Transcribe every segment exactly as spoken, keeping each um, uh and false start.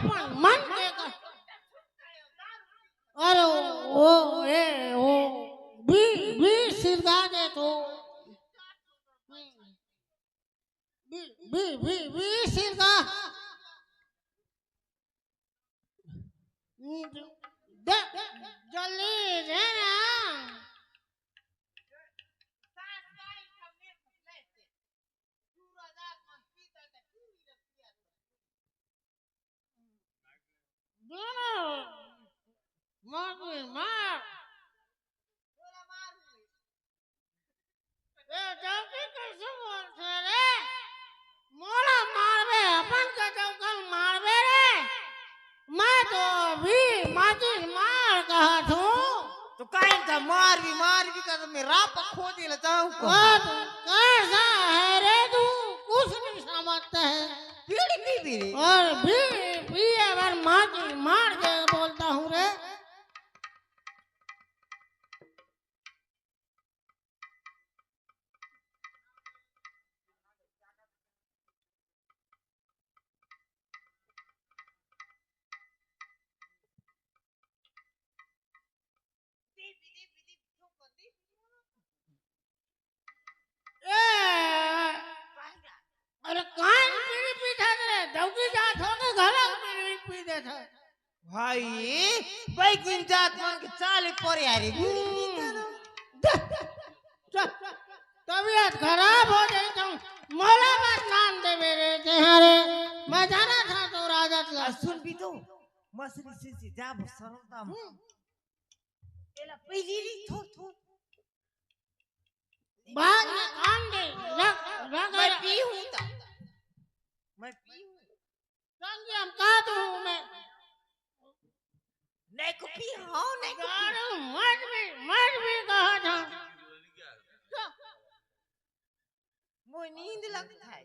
अपन मन के कर। अरे ओ, ए, ओ, बी, बी सिरगा दे तो। बी, बी, बी, बी सिरगा। दे, जल्दी दे ना। दे ना। मार, मार। ए, डौकी कइसे बोलथे रे? मोला मारबे, अपन के डौका ल मारबे रे। मैं तो अभी माचिस मार कहत हूँ। तो काहे का मार भी, मार भी का तो मैं रापा खोदे ला जाऊँ का? ओ, तो कैसा है रे तू? कुछ नहीं समझता है। बीड़ी पी भी रे। और बीड़ी पिए बर माचिस मार के बोलता हूँ रे। ए, अरे कान बीड़ी पीथस रे, डौकी जात हो के घला बीड़ी पी देत है। भाई, बैगिन जात मन के चाले परे आ रे। हम्म। जा, जा, तबीयत खराब हो जाई तो मोला बदनाम देबे रे, तेहा रे। मैं जाना था तो राजत ला। आ, सुन भी तो, मसरी से, से जाब सरलता में। हम्म। एला पहली री थोर, थोर। बाद में काम दे, रख, रख, मैं रख। पी हूँ ता। मैं पी हूँ। संगी हम का दूँ मैं? नहीं को पी, हाँ, नहीं को पी। दारू मत भी, मत भी कहा था। मोर नींद लगत है।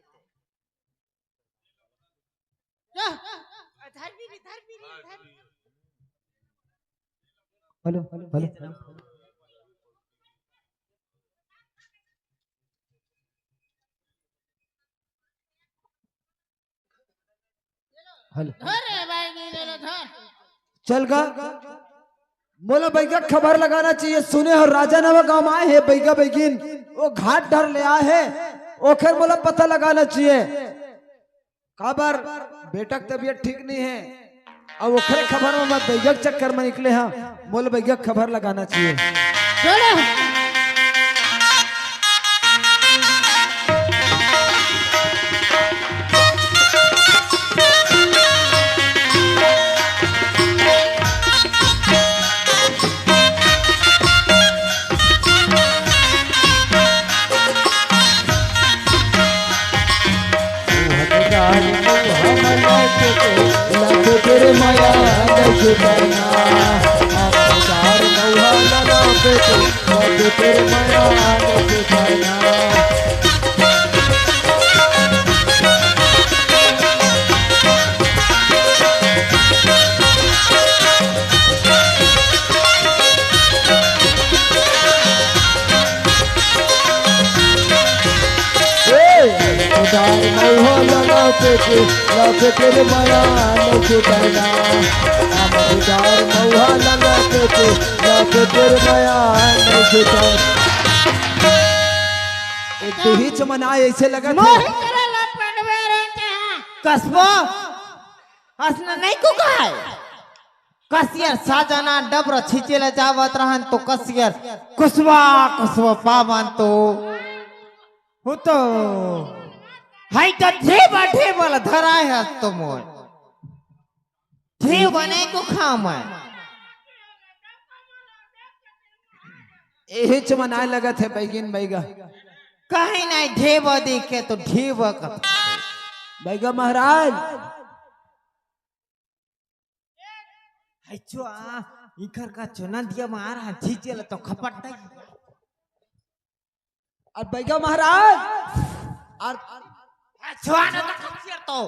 जा। धर भी रे, धर भी रे, धर। Hello, hello. हेलो। धर रे भाई, नहीं ले लो, धर। चल गा। मोला बैगा के खबर लगाना चाहिए। सुने हो, राजा नवा गांव आए हे बैगा बैगिन, वो घाट डर ले आए हे, ओखर मोला पता लगाना चाहिए। काबर बेटा के तबीयत ठीक नहीं है, अब ओखरे खबर में मैं बैगा के चक्कर में निकले हाँ। मोला बैगा के खबर लगाना चाहिए। चलो। उधार मऊहा लगा के, लगा के तेरे माया नहीं छुटाना। हम उधार मऊहा लगा के, लगा के तेरे माया नहीं छुटाना। एक तो ही चमन आए, ऐसे लगा था। मोही करे ला पड़वे रे तेहा। कसबो, हंसना नहीं को कहा है। कसियर साजना डबरा छिंचे ले जावत रहन तो कसियर कुसवा कुसवा पावन तो हो तो। हाय तो ढेबा ढेबा ला धराए हस तो मोर। ढेबा नहीं को खाम है। एहिच मनाए लगत है बैगिन बैगा। कहीं नहीं ढेबा देखे तो ढेबा का। बैगा महाराज। हाय छुआ, इखर का चुना दिया मार, हाँ, छींचे ला तो खपट दई। अउ बैगा महाराज, अउ हाय छुआ ना तो खपट तो।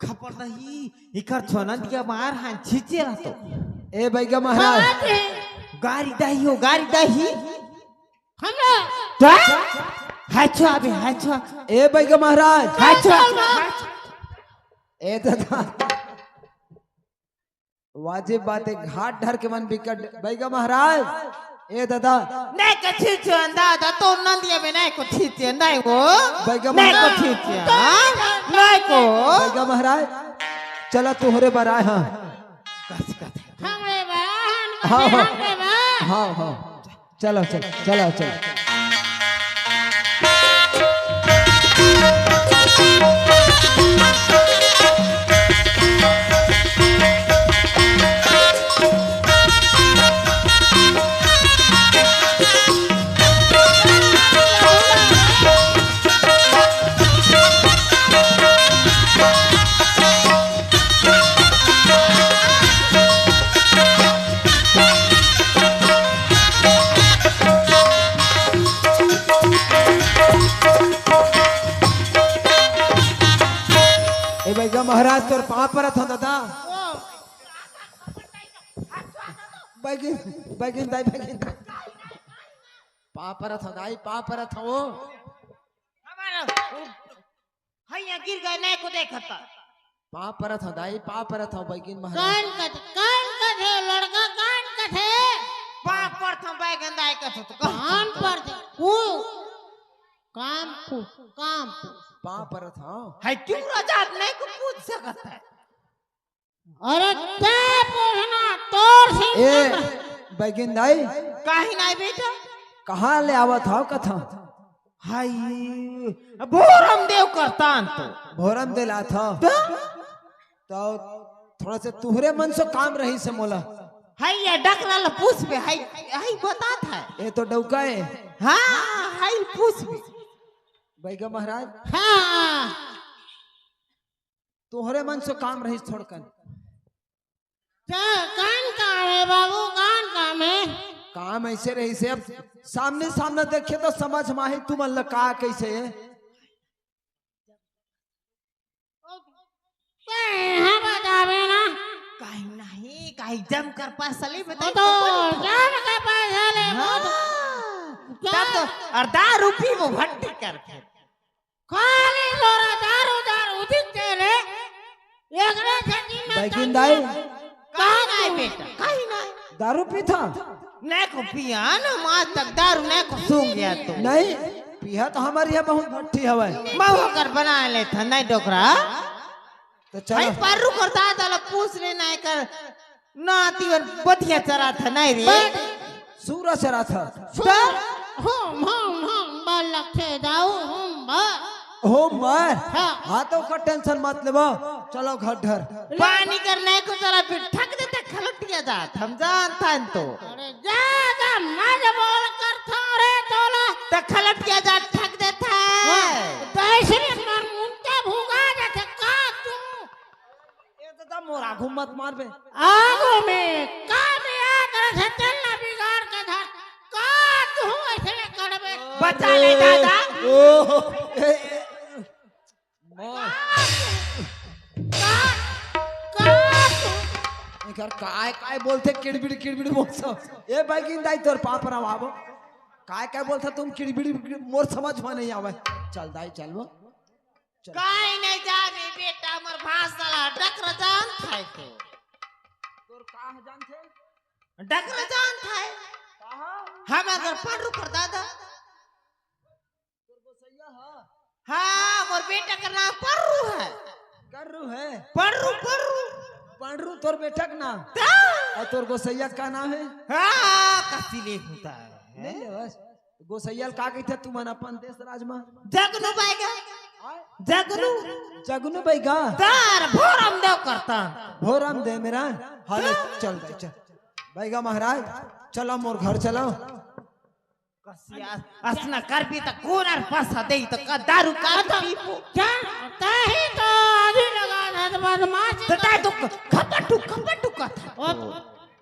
खपट दई, इखर चुना दिया मार, हाँ, छींचे ला तो। ए बैगा महाराज। गारी दही हो, गारी दही। हमरा। क्या? हाय छुआ बे, हाय छुआ। ए बैगा महाराज। हाय छुआ। ए दादा, वाजिब बात हे, घाट डहर के मन बिकट। बैगा महाराज, ए दादा। नहीं के छींचो दादा, तो नंदिया में नहीं को छींचे, नहीं को। बैगा नहीं को महाराज। छींचे, हाँ? नहीं को। बैगा महाराज, चला तोहरे बर आए, हाँ। हमरे बर आए, हाँ, हाँ। हमरे बर। हाँ, हाँ। चलो, चलो, चलो, चलो। ए बैगा महाराज, तोर पाँव परत हँव दादा। बैगिन, बैगिन दाई, बैगिन दाई। पाँव परत हँव दाई, पाँव परत हँव। हमारा हैया गिर गए, नहीं को देखता। पाँव परत हँव दाई, पाँव परत हँव बैगिन महाराज। कान कथे, कान कथे, लड़का कान कथे। पाँव परत हँव बैगिन दाई कथे तो कान परथे। कु-, काम कु-, काम कु-। पाँव परत हँव। है क्यों राजा नहीं को पूछ सकता है? अरे ते पूछना, तोर से ए, पूछना। बैगिन दाई। काहे नहीं बेटा? कहाँ ले आवत हव कथा? हाय, भोरम देव करतान तो। भोरम दे लात हव। तो? तो थोड़ा से तुहरे मन से काम रहिस हे मोला। हाय, ये डकरा ला पूछबे, हाय, हाय बतात हे। ए तो डौका हे। हाँ, हाय पूछबे। बैगा महाराज। हाँ। तोहरे मन से काम रहिस थोड़कन। का, कान काम हे बाबू, कान काम हे? काम ऐसे रहिस हे, अब सामने सामने देखे तो समझ में आही तुमन ला का कैसे हे। ते यहाँ बताबे ना। काहे नहीं, काहे जम कर पास चली ओ बताई तो तो बोली। जम के पास चले, वो तो हाँ। जम तब तो, और दारू पीबो भट्टी कर फिर। खाली तोला दारू, दारू दिखथे रे। एकरे से जिम्मे बैगिन दाई। कहाँ गए बेटा? कहीं नहीं। दारू पीथा? नहीं को पिया ना, आज तक दारू नहीं को सूंघ गया तो। नहीं, पिया तो हमारे यहाँ बहुत भट्टी हवय। महुआ कर बना लेथा, नहीं डोकरा। तो चलो। भाई, पररू कर दादा ला पूछ लेना एकर। ना, तीवन बधिया चराथा नहीं रे। बट सूरा चराथा। सूरा। होम, होम, होम, बालक थे जाऊ, होम, बा। होम, बा। हाँ। हाँ, तो ओकर tension मत लेबो। चलो घर ढर। पानी कर नहीं को चला फिर ठक देते खलटिया जात, हम जानथन तो। अरे जा, जा, मत बोल करथा रे तोला। तो खलटिया जात ठक देथा। हाँ, तो ऐसे में मार मुंडा भूगा जाथे का तू? ए दादा, मोर आगू मत मारबे। आगू में का बिया करे से तेल ना बिगाड़ के धर। का तू ऐसे करबे? बचा ले दादा। ओ, ए, ए, मार। का, का तू? एकर काय, काय बोलथे किड़बिड़, किड़बिड़ बोलथे। ए बैगिन दाई तोर पाँव परवाबो। काय, काय बोलथा तुम किड़बिड़, मोर समझ में नहीं आवे। चल दाई, चल वो। चल। काई नहीं जाने बेटा, हमर भाषा ला डकरा जानत हे तो। तोर का जानथे? डकरा जानत हे। कहाँ? हम अगर पढ़रू कर दादा। तोर गोसैया हा? हाँ, मोर बेटा का नाम पढ़रू हे। कररू हे? पढ़रू, पढ़रू। पढ़रू तोर बेटा का नाम? ता? और तोर गोसैया का नाम हे? हाँ, कसी ले होता हे। नहीं ले बस। गोसैया ल का कहिथे तुमन अपन देश राज म? जगनू बैगा। आय? जगनू। जगनू बैगा? तार भोरम देव करता। भोरम देव मेरा। हले चल दाई, चल। बैगा महाराज, चलो मोर घर चलो। कसिया, असना करबी त कोनर पसा देई त का दारू का पीबो? चल, ताही तो आदि लगा दे बदमाश। त ताही तो खपटू, खपटू का था। ओ,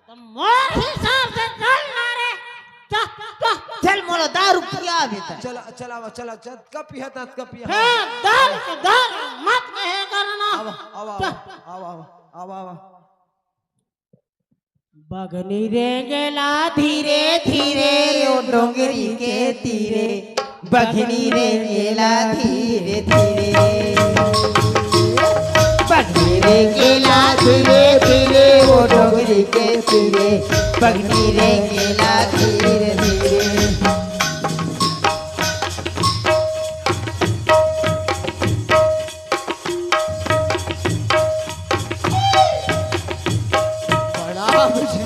त मोर हिसाब से चल ना रे। चल, चल। चल मोला दारू पिया अभी तक। चला, चला, चला, चला, जतका पिया, ततका पिया। हे, दारू के दारू मत कहे करना। आवा, आवा, चल। आवा, आवा, आवा, आवा। बघनी रेंगेला धीरे धीरे ओ डोंगरी के तीरे। बघनी रेंगेला धीरे धीरे। बघ धीरे धीरे वो डोकरी के पीरे, पगली रे गेला धीरे धीरे। बड़ा मुझे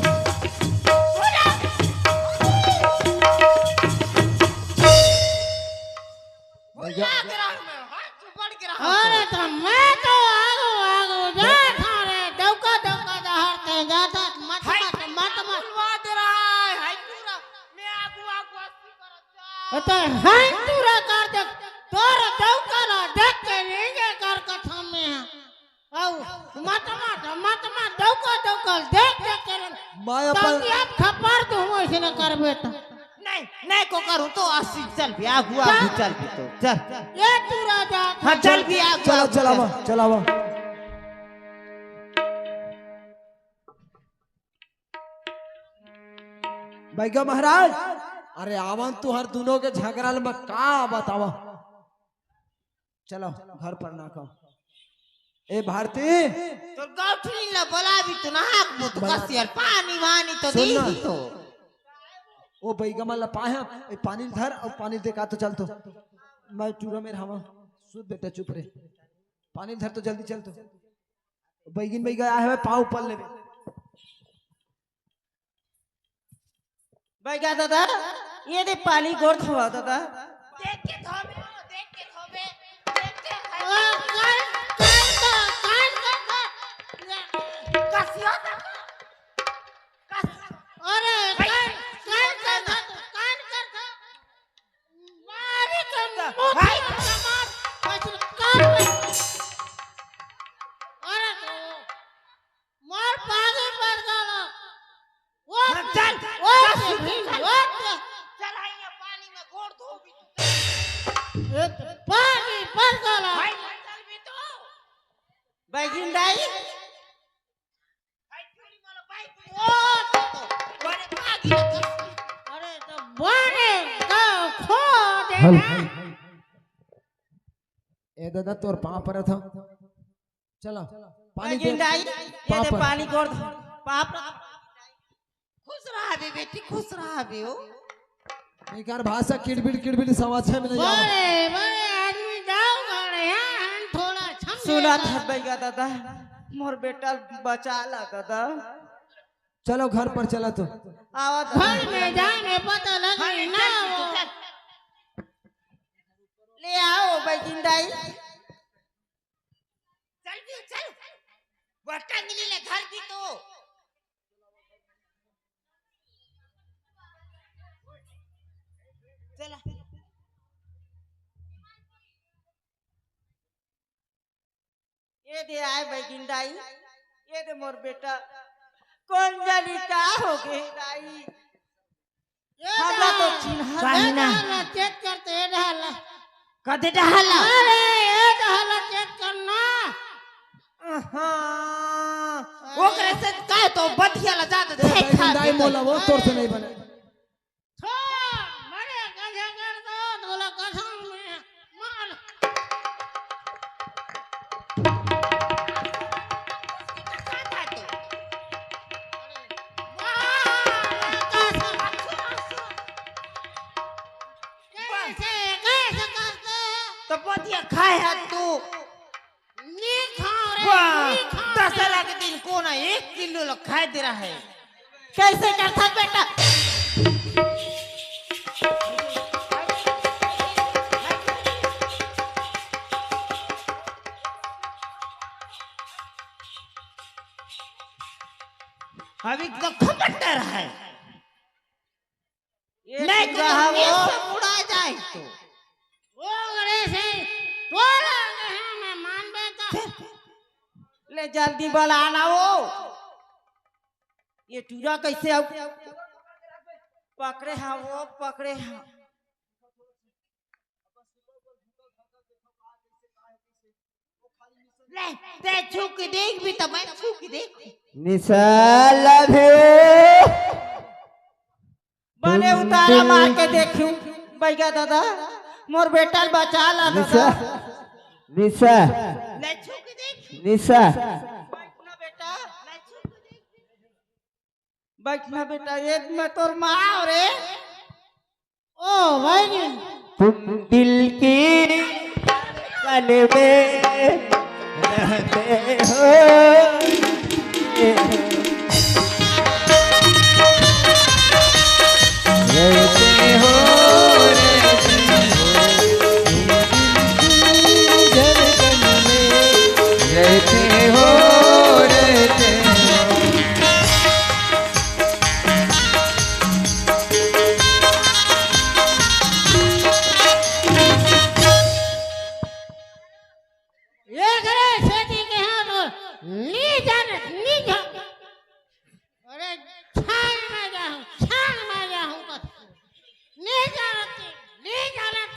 भैया। अरे तो मैं तो आगू आगू जात हूँ रे, डौका डौका डहर ते जात, मत मत मत मत। बुलवा दे रहा है, हाय पूरा। मैं आगू आगू अस्सी करत जा। तो हाय पूरा कर दे, तोर डौका ला देख के नीचे कर कथम में है। अउ मत मत मत मत डौका डौका देख देख के मैं अपन तंगिया खपर दूँ, ऐसे न करबे तो। नहीं, नहीं को करूँ तो अस्सी चल भी, आगू आगू चल भी तो चल। ये तू राजा हाँ, चल भी, आगू चला आगू चला चल। वा, चला वा। बैगा महाराज, अरे आवन तुहर दुनों के झगड़ा ल मैं का बतावा। चलो घर पर ना खाओ। ए भारती, तोर गौठनी ला बोला भी तो ना, हाथ मुंह तो बना। कसियर पानी वानी तो सुन दी ना। ही तो। ओ बैगा मन ला पाए हम, ए पानी धर अउ पानी दे का तो चल तो। मैं टूरा में रहवा। सुध बेटा चुप रे। पानी धर तो जल्दी चल तो। बैगिन बैगा आए हवे पाँव ऊपर लेवे। बैगा दादा, ये दे पानी गोड़ धोवा दादा। देख के धोबे, देख के धोबे, देख के है। ओ, कान, कान का, कान का, कान। कसिया था। कस-, अरे, भाई, कान, कान का, कान का, कान का। मारी के मुट्ठी भाई। मार, बस कान में। अरे तो, मार पागे पर गाला। हाँ, चल, चल, चल। चल, आइए, पानी में गोड़ धो भी तू। ये तो पानी पर गाला। भाई, चल भी तू। बैगिन दाई। भाई, चोरी वाला भाई, ओ, तो, तो, बड़े पागी है तू। अरे, तो बड़े का खो दे हल। ना। ए दादा, तोर पाँव परत हँव। चला, पानी दे। गिंडाई, ये पाँव दे पर। पानी गोड़ धो। पाप खुश रहा बे बेटी, खुश रहा बे हो। बेकार भाषा, किड़बिड़, किड़बिड़, सवा छह में नहीं आवा। बड़े, बड़े आदमी जाओ घरे, हाँ, थोड़ा छम सुना ले। था बैगा दादा, मोर बेटा बचा ला दादा। चलो घर पर चला तो। आवा दादा। घर में जाने पता लगे हाँ, ना चल, वो। चल। ले आओ बैगिन दाई। चल भी चल, वो टंगली ले घर भी तो। चला। ये दे आए बैगिन दाई, ये दे मोर बेटा। कौन जानी का हो गए दाई? ये हमला तो डाल, चिन्हा ये नहीं ना। डाल, चेक करते, ये डाल। कदे डाल? अरे, ये डाल, चेक करना। हाँ, ओकरे से कहे तो बधिया ला जात ए, देखा दाई दे। मोला वो तोर से नहीं बने। थो, मरे गंजा कर दो, तोला कसम में मार। कैसे, कैसे करते? तो बतिया खाए है तू। नी खाओ रे, वाह, नी खाओ रे। दशहरा के दिन कोना एक किलो ला खाए दे रहा है। कैसे कर था बेटा? अभी तो खपट रहा है। ये नहीं तो टूरा है ये वो। सब उड़ा जाए तो। वो गणेश है, तोरा गहना में मानबे का। ले जल्दी बुलाना वो। ये टूरा कैसे आउ? पकड़े हाँ वो, पकड़े हाँ। ले, ते छू के देख भी तो मैं छू के देख। निशा love you। बने उतारा मार के देखूं, बैगा दादा, मोर बेटा ल बचा ला दादा। निशा, निशा, ले छू के देख। निशा। ना बेटा, बैठ ना बेटा, ये मैं तोर माँ हो रे। ओ भाई। तुम दिल की धड़कन में रहते हो, रहते हो, रहते हो, धड़कन में रहते हो, रहते हो। ये करे खेती के हाँ तो नी जाने, नी जाने। अरे छान में जाहूँ, छान में जाहूँ बस। नी जानत, नी जानत।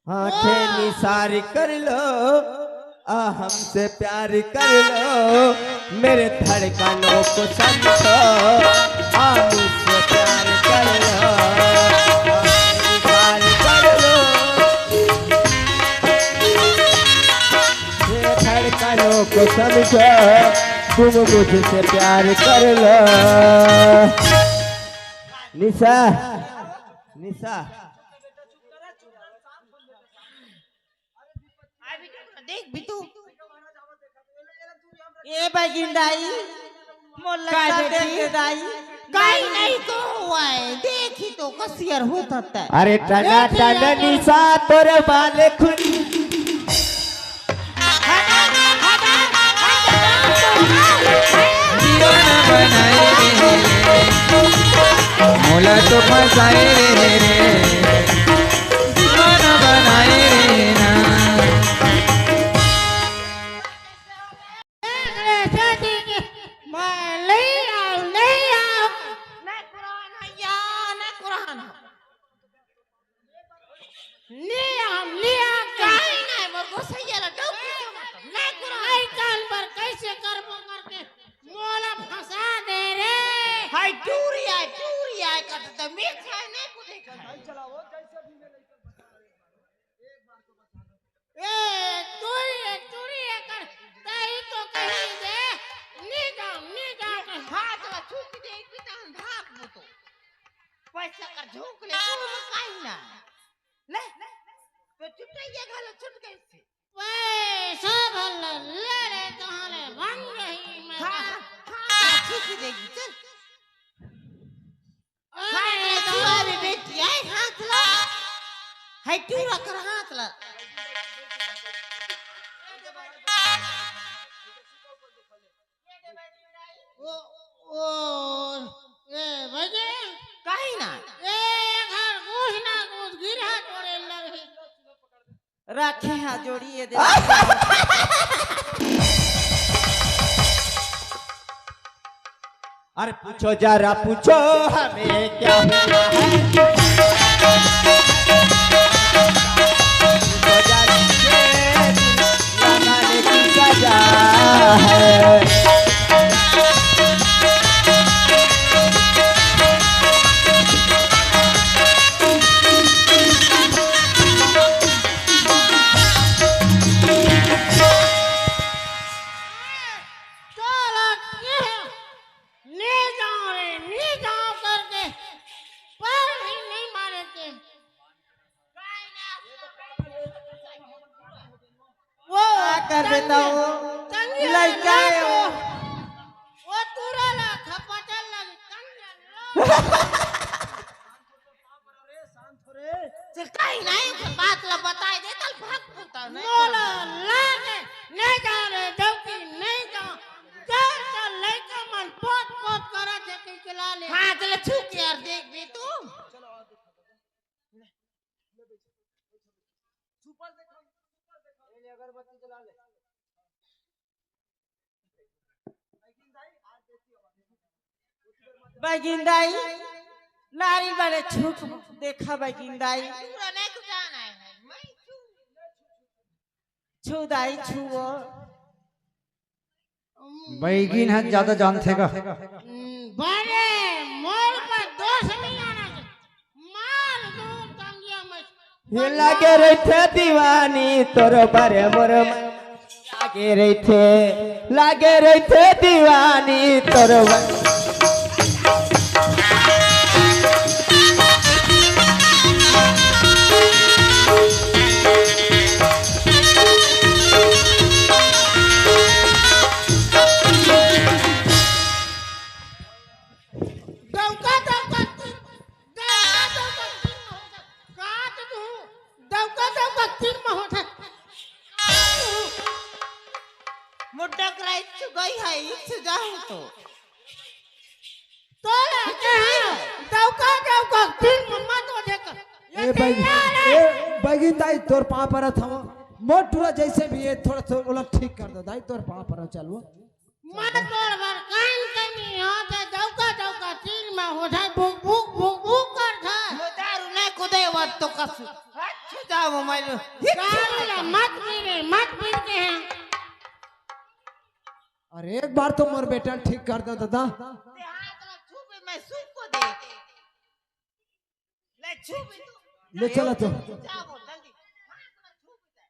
आंखें निसार कर लो, आ हमसे प्यार कर लो, मेरे धड़कनों को समझो, आ मुझसे प्यार कर लो, आंखें निसार कर लो, मेरे धड़कनों को समझो, तुम मुझसे प्यार कर लो। निशा, निशा। देख भी तू। ए बगिन दाई, मोर का लइका बेटी? देख दे दाई। काई नहीं तो हुआ है, देखी तो कसियर होत हता। अरे टना टना निशा तोर बाल खुन। दीवाना बनाए रे, मोला तो फंसाए रे, दीवाना बनाए रे ना। मैं नहीं आऊँ, नहीं आऊँ। मैं कुरान है या, मैं कुरान है। नियम, नियम। काई नहीं, मोर गोसैया ला डौकी समझ। नहीं कुरान। नहीं कान पर कैसे करबो करके मोला फंसा दे रे। हाय टूरी आए, टूरी आए, कट तो मिक्स है, नहीं कुछ नहीं करना। ए, तोरी, तोरी एकर, तही तो कही दे, नी जाओ, नी जाओ कही। हाथ ला छूट दे, एक बितान भाग मतो। पैसा कर झोंक ले, तू काई ना। ले, तो चुटैया घालो छूट गई से। पैसा भल ले रे, कहाँ ले बन गई मैं। हाँ, हाँ, छूट देगी, चल। हाथ ला छुआ रे बेटी, आय हाथ ला। है टूरा कर हाथ ला। ओ, ओ, ए, भैया। काहे ना? ए, घर घुस ना घुस, गिरा तोरे लगे। रखे हाथ जोड़ी ये दे। अरे पूछो जरा पूछो हमें क्या हुआ है? पूछो जरा ये लगाने की सजा है। नी जाओ रे, नी जाओ करके पैर भी नहीं मारे थे। वो का कर देता तंगिया, वो? तंगिया लइका ना है तो, वो। वो तूरा ला खपटल लगी, तंगिया ना। चल, काई नहीं, ओकर बात ला बताए दे, तल भाग फूटा नहीं। मोला लागे, नहीं जा रे, डौकी नहीं जा। चल, चल, लइका मन पोत, पोत करा थे, कहीं चला ले। हाँ, चल, छू के यार, देख बे तू। बगिन दाई, नारी बड़े छुप देखा बगिन दाई। पूरा नहीं कुछ आना है, मैं छू। छू दाई, छुओ। बैगिन ह ज्यादा जानथे का? हम्म, बड़े मोर पर दोष नहीं आना चाहिए। मार दो तंगिया में। ये लगे रहिथे दीवानी तोर बरे मोर मन। लागे रहिथे, लागे रहिथे दीवानी तोर ब- दौका, दौका, दौका, दौका, तीन में होता। का तो तू दौका, दौका, तीन में होता। मुड्डा कराई चुकाई है, एक से जाए तो। तो लगे हैं, दौका, दौका, तीन में मत हो जाएगा। ए बैगी, ए बैगी दाई, तोर पाँव परत हवं। मोर टूरा जैसे भी है, थोड़ा सा ओला ठीक कर दो दाई, तोर पाँव परत चलवो। मैं तोर बर कान के नहीं होते, दौका दौका तीन में हो जाए, भुक भुक भुक भुक भुक कर था। वो दारू नहीं कुदे, वो तो कसु। अच्छा जाओ, मैं दारू ला मत पी रे, मत पी के हैं। अरे एक बार तो मोर बेटा ठीक कर दे दादा। ते हाथ ला छू भी, मैं सूप को दे। ले छू भी तू। ले चला तो। जाओ, जल्दी। हाथ ला छू भी दे।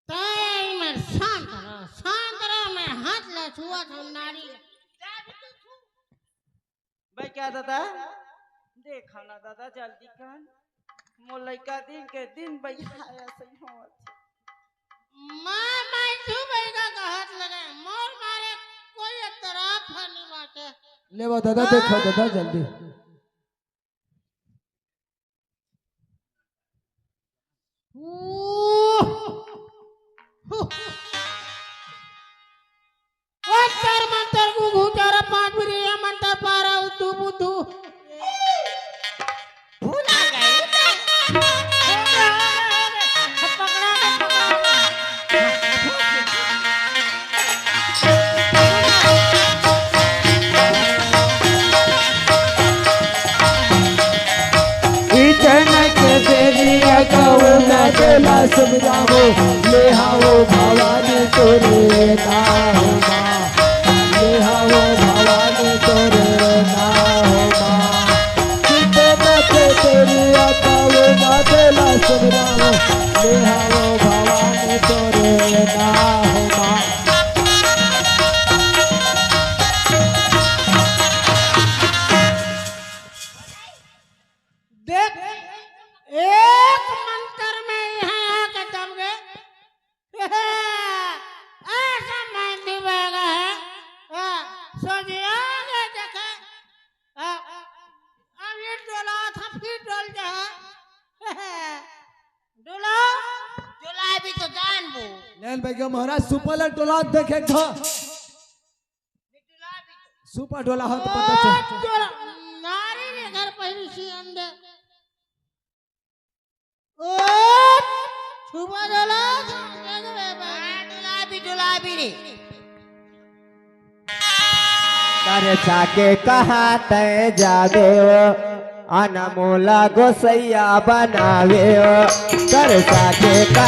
तैं मैं शांत रह, शांत रह, मैं हाथ ला छुआ था नारी। भाई क्या दादा? देखा ना दादा, जल्दी कर। मोर लइका दिन के दिन भैया ऐसे ही होवत। मैं, मैं छू भाई का हाथ लगे, मोर मारे कोई तरफ नहीं बाटे। ले वो दादा, देखो दादा जल्दी। अंतर मंतर गुगु चारा पाँच बिरिया मंतर पारा उद्दू बुद्धू। भूला गए। पकड़ा के पकड़ा। इतन के देरी अगऊ न देला सुविधा हो, ले हावो भवानी तोरे ना हो माँ। ले हावो भवानी तोरे ना हो माँ। इतन के देरी अगऊ न देला सुविधा हो, ले हावो भवानी तोरे ना हो माँ। देख, एक मंतर में यहाँ आके दब गए। ऐसा मेहंदी बह गया है। हाँ, सोझे आगे देखे। हाँ, अब ये डोला था, फिर डोल जा। डोला। डोला भी तो जान वो। नैन भैया महाराज सुपला डोला देखे था। सुपा डोला हो तो पता चल। ओ, डोला, नारी रे घर पहिली सी अंदर। ओ, सुपा डोला, अंदर रे बा। हाँ, डोला भी, डोला भी रे। कर जाके कहाँ तय जाबे हो? अनमोला गोसैया बनावे हो, कर साथे का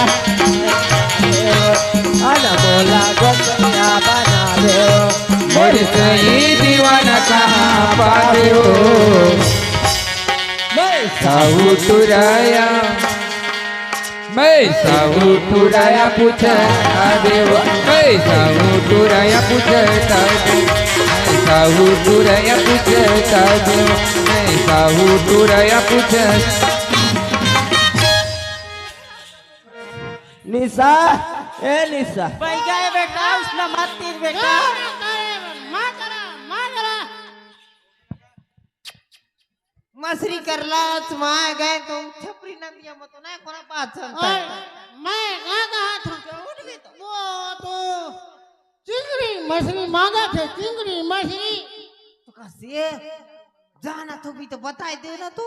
अनमोला गोसैया बनावे हो। मोर सही दीवाना कहाँ पावे हो? मैं साहू टुराया। मैं साहू टुराया पूछता देव, मैं साहू टुराया पूछता देव, मैं साहू टुराया पूछता देव, मैं साहू टुराया पूछ। निशा, ए निशा। बैगा ए बेटा, उसना मत तीर बेटा। मछरी करला, चुमा गए तो छपरी नदिया में तो नहीं कोना बात चलता है। और मैं क्या कहा था? उठ गई तो। वो तो चिंगड़ी मछली मांगा थे, चिंगड़ी मछली। तो कैसे? जाना तो भी तो बताई दे ना तू।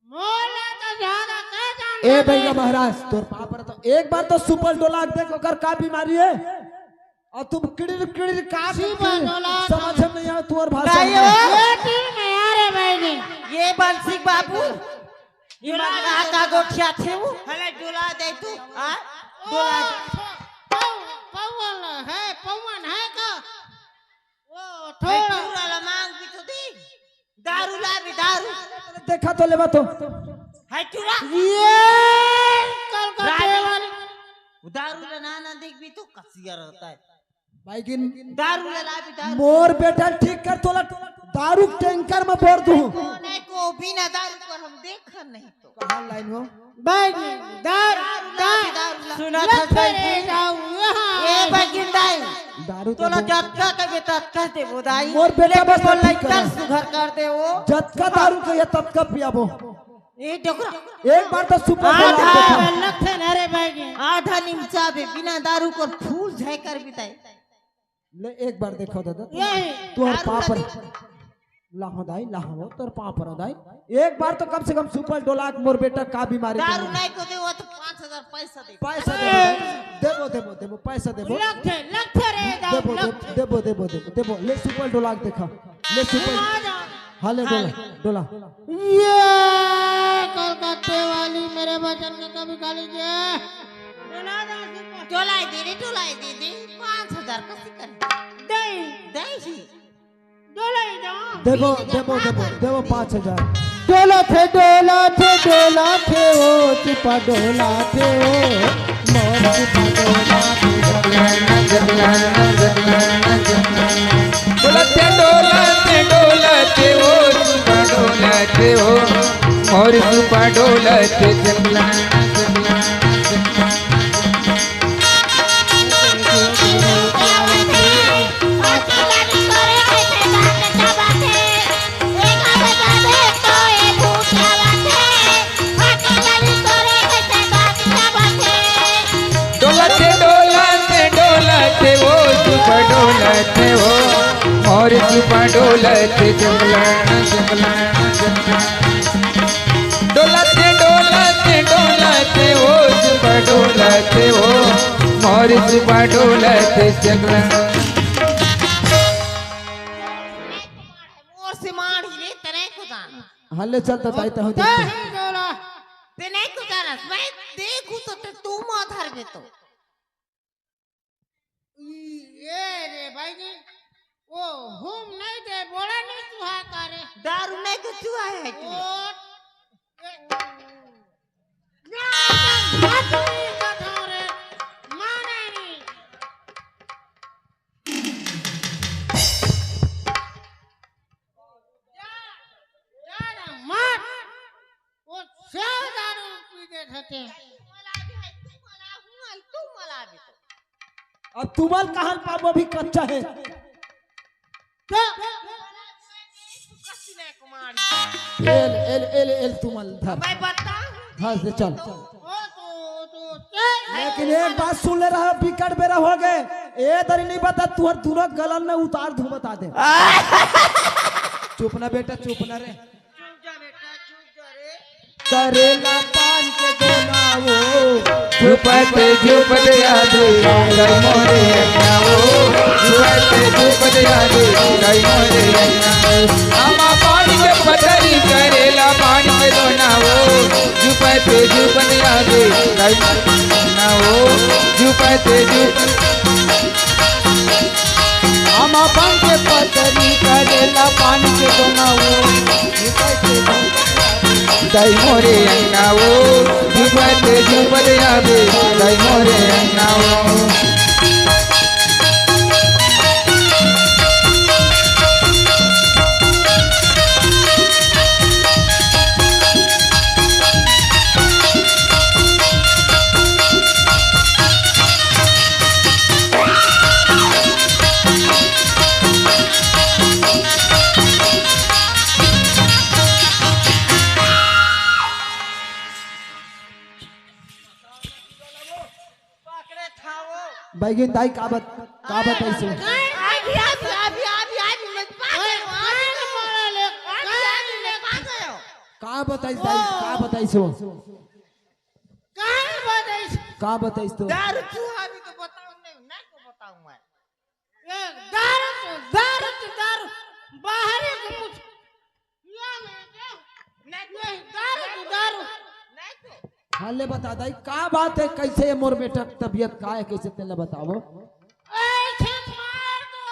मोला तो ज्यादा कह जान ए भैया महाराज, तोर पापर तो एक बार तो सुपल डोला के देख, ओकर का बीमारी है? और तुम किड़िर किड़िर का सुपल डोला समझ में नहीं आवे तोर भाषा नहीं में। हो। ये टीम में आ रे भाई ने। ये बंसी बाबू, ये डोला का, का गोठिया थे वो? हले डोला दे तू, हाँ? ओ, डोला दे। पौ-, पौ-, पौवन है, पौवन है का? ओ, ए, थोड़ा। पूरा ला मांग भी तो दी। दारू ला भी, दारू। देखा तो लेवा तो। है चूरा। ये रानी, वो दारू ला ना, ना देखबी तो कसिया रहता है। भाई गिन दारू ला लाबी, दारू। मोर बेटा ठीक कर, तोला दारू टैंकर में भर दूं। नहीं को बिना दारू कर हम देख नहीं तो। कहाँ लाइन हो? भाई गिन दारू, दारू ला, दारू। दारू ला। सुना था लखरे भाई। जाऊ यहाँ। ए भाई गिन दाई। दारू तो तोला दे। जतका के बेटा कहते वो दाई। मोर बेटा लेकिन बस वो ठीक लइका कर। सुघर कर दे वो। जतका दारू के ये ततका पियाबो। ए डोकरा। एक बार तो सुपर आधा। डोला देखा। लखन, अरे भाई गे। आधा निमचा बे, बिना दारू कर फूल झाय कर बिताए। ले एक बार देखो दादा, यही। तोर दारू पाप लगी। रे। लाहो दाई, लाहो, तोर पाप रे दाई। एक बार तो कम से कम सुपर डोला के मोर बेटा का बीमारी दारू के नहीं को दे, वो तो पाँच हजार पैसा दे। पैसा देबो दाई। देबो, देबो, देबो, पैसा देबो। लखे, लखे रे, दाऊ, देबो, लखे। देबो, देबो, देबो, देबो। ले सुपर डोला के देखा। ले सुपर। आ जा। हाँ, ले डोला, हाँ। डोला। ये कलकत्ते वाली मेरे वचन का कभी खा लीजिए। डोला दे दे, डोला दे दे। पाँच हजार का सिकन। दे। दे ही। डोला ही दो। देबो, देबो, देबो, देबो पाँच हजार। डोला थे, डोला थे, डोला थे, ओ चुपा डोला थे, ओ मोर चुपा डोला थे। डोलत डोलत डोलत ओ सुपा डोलत ओ, मोर सुपा डोलत चकला चकला। डोलत डोलत डोलत ओ सुपा डोलत ओ, मोर सुपा डोलत जमला जमला जमला। डोलत डोलत डोलत ओ सुपा डोलत ओ, मोर सुपा डोलत जमला। मोर से मार ही रे, तने को जाना। हल्ले चल तो ताई तहु ते देखते। ही डोला। ते नहीं को जाना, मैं देखूं तो ते तू मार धर दे तो। ई, ये रे भाई जी, वो हुम नहीं दे, बोला नहीं चूहा का रे। दारू नहीं तो चूहा है कि नहीं? ओ, ए, ना, ना, ना, तू ही कथा रे, माने नहीं। जा, जा रे, मत। वो सेव दारू पी देत हते। अब तुमल कहाँ पाबो, अभी कच्चा है। तो एल, एल, एल, एल तुमल धर। मैं बताऊं। हाँ, से चल। ओ तो, तो, चल। लेकिन एक बात सुन ले रहा, बिकट बेरा हो गए। ए दरी नहीं बता, तुहर दोनों गलन में उतार दूं, बता दे। चुप ना बेटा, चुप ना रे। चुप जा बेटा, चुप जा रे। करेला पान के दोना वो। झुपत झुपत याद आई मोरे अन्ना वो। झुपत झुपत याद आई मोरे अन्ना वो। आमा पान के पथरी करेला पान के दोना वो। झुपत झुपत याद आई मोरे अन्ना वो। झुपत झुपत आमा पान के पतरी करेला पान के दोना वो। दाई मोरे अन्ना वो, झुपत झुपत आवे, दाई मोरे अन्ना वो। बैगिन दाई का बत-, का बताइस वो? अभी, अभी, अभी, अभी, अभी, मैं पास आयो, अभी, अभी, अभी, मैं पास आयो। का बताइस दाई, का बताइस वो? का बताइस? का बताइस तो? दारू चूहा भी तो बताऊं नहीं, नहीं को बताऊं मैं। ए, दारू तो, दारू तो, दारू, बाहरी के कुछ पिया नहीं क्या? नहीं तो, नहीं, दारू तो, दारू। नहीं तो। हाँ, ले बता दाई, का बात है, कैसे है मोर बेटा, तबीयत का है, कैसे तेला बताओ? ऐसे मार दो,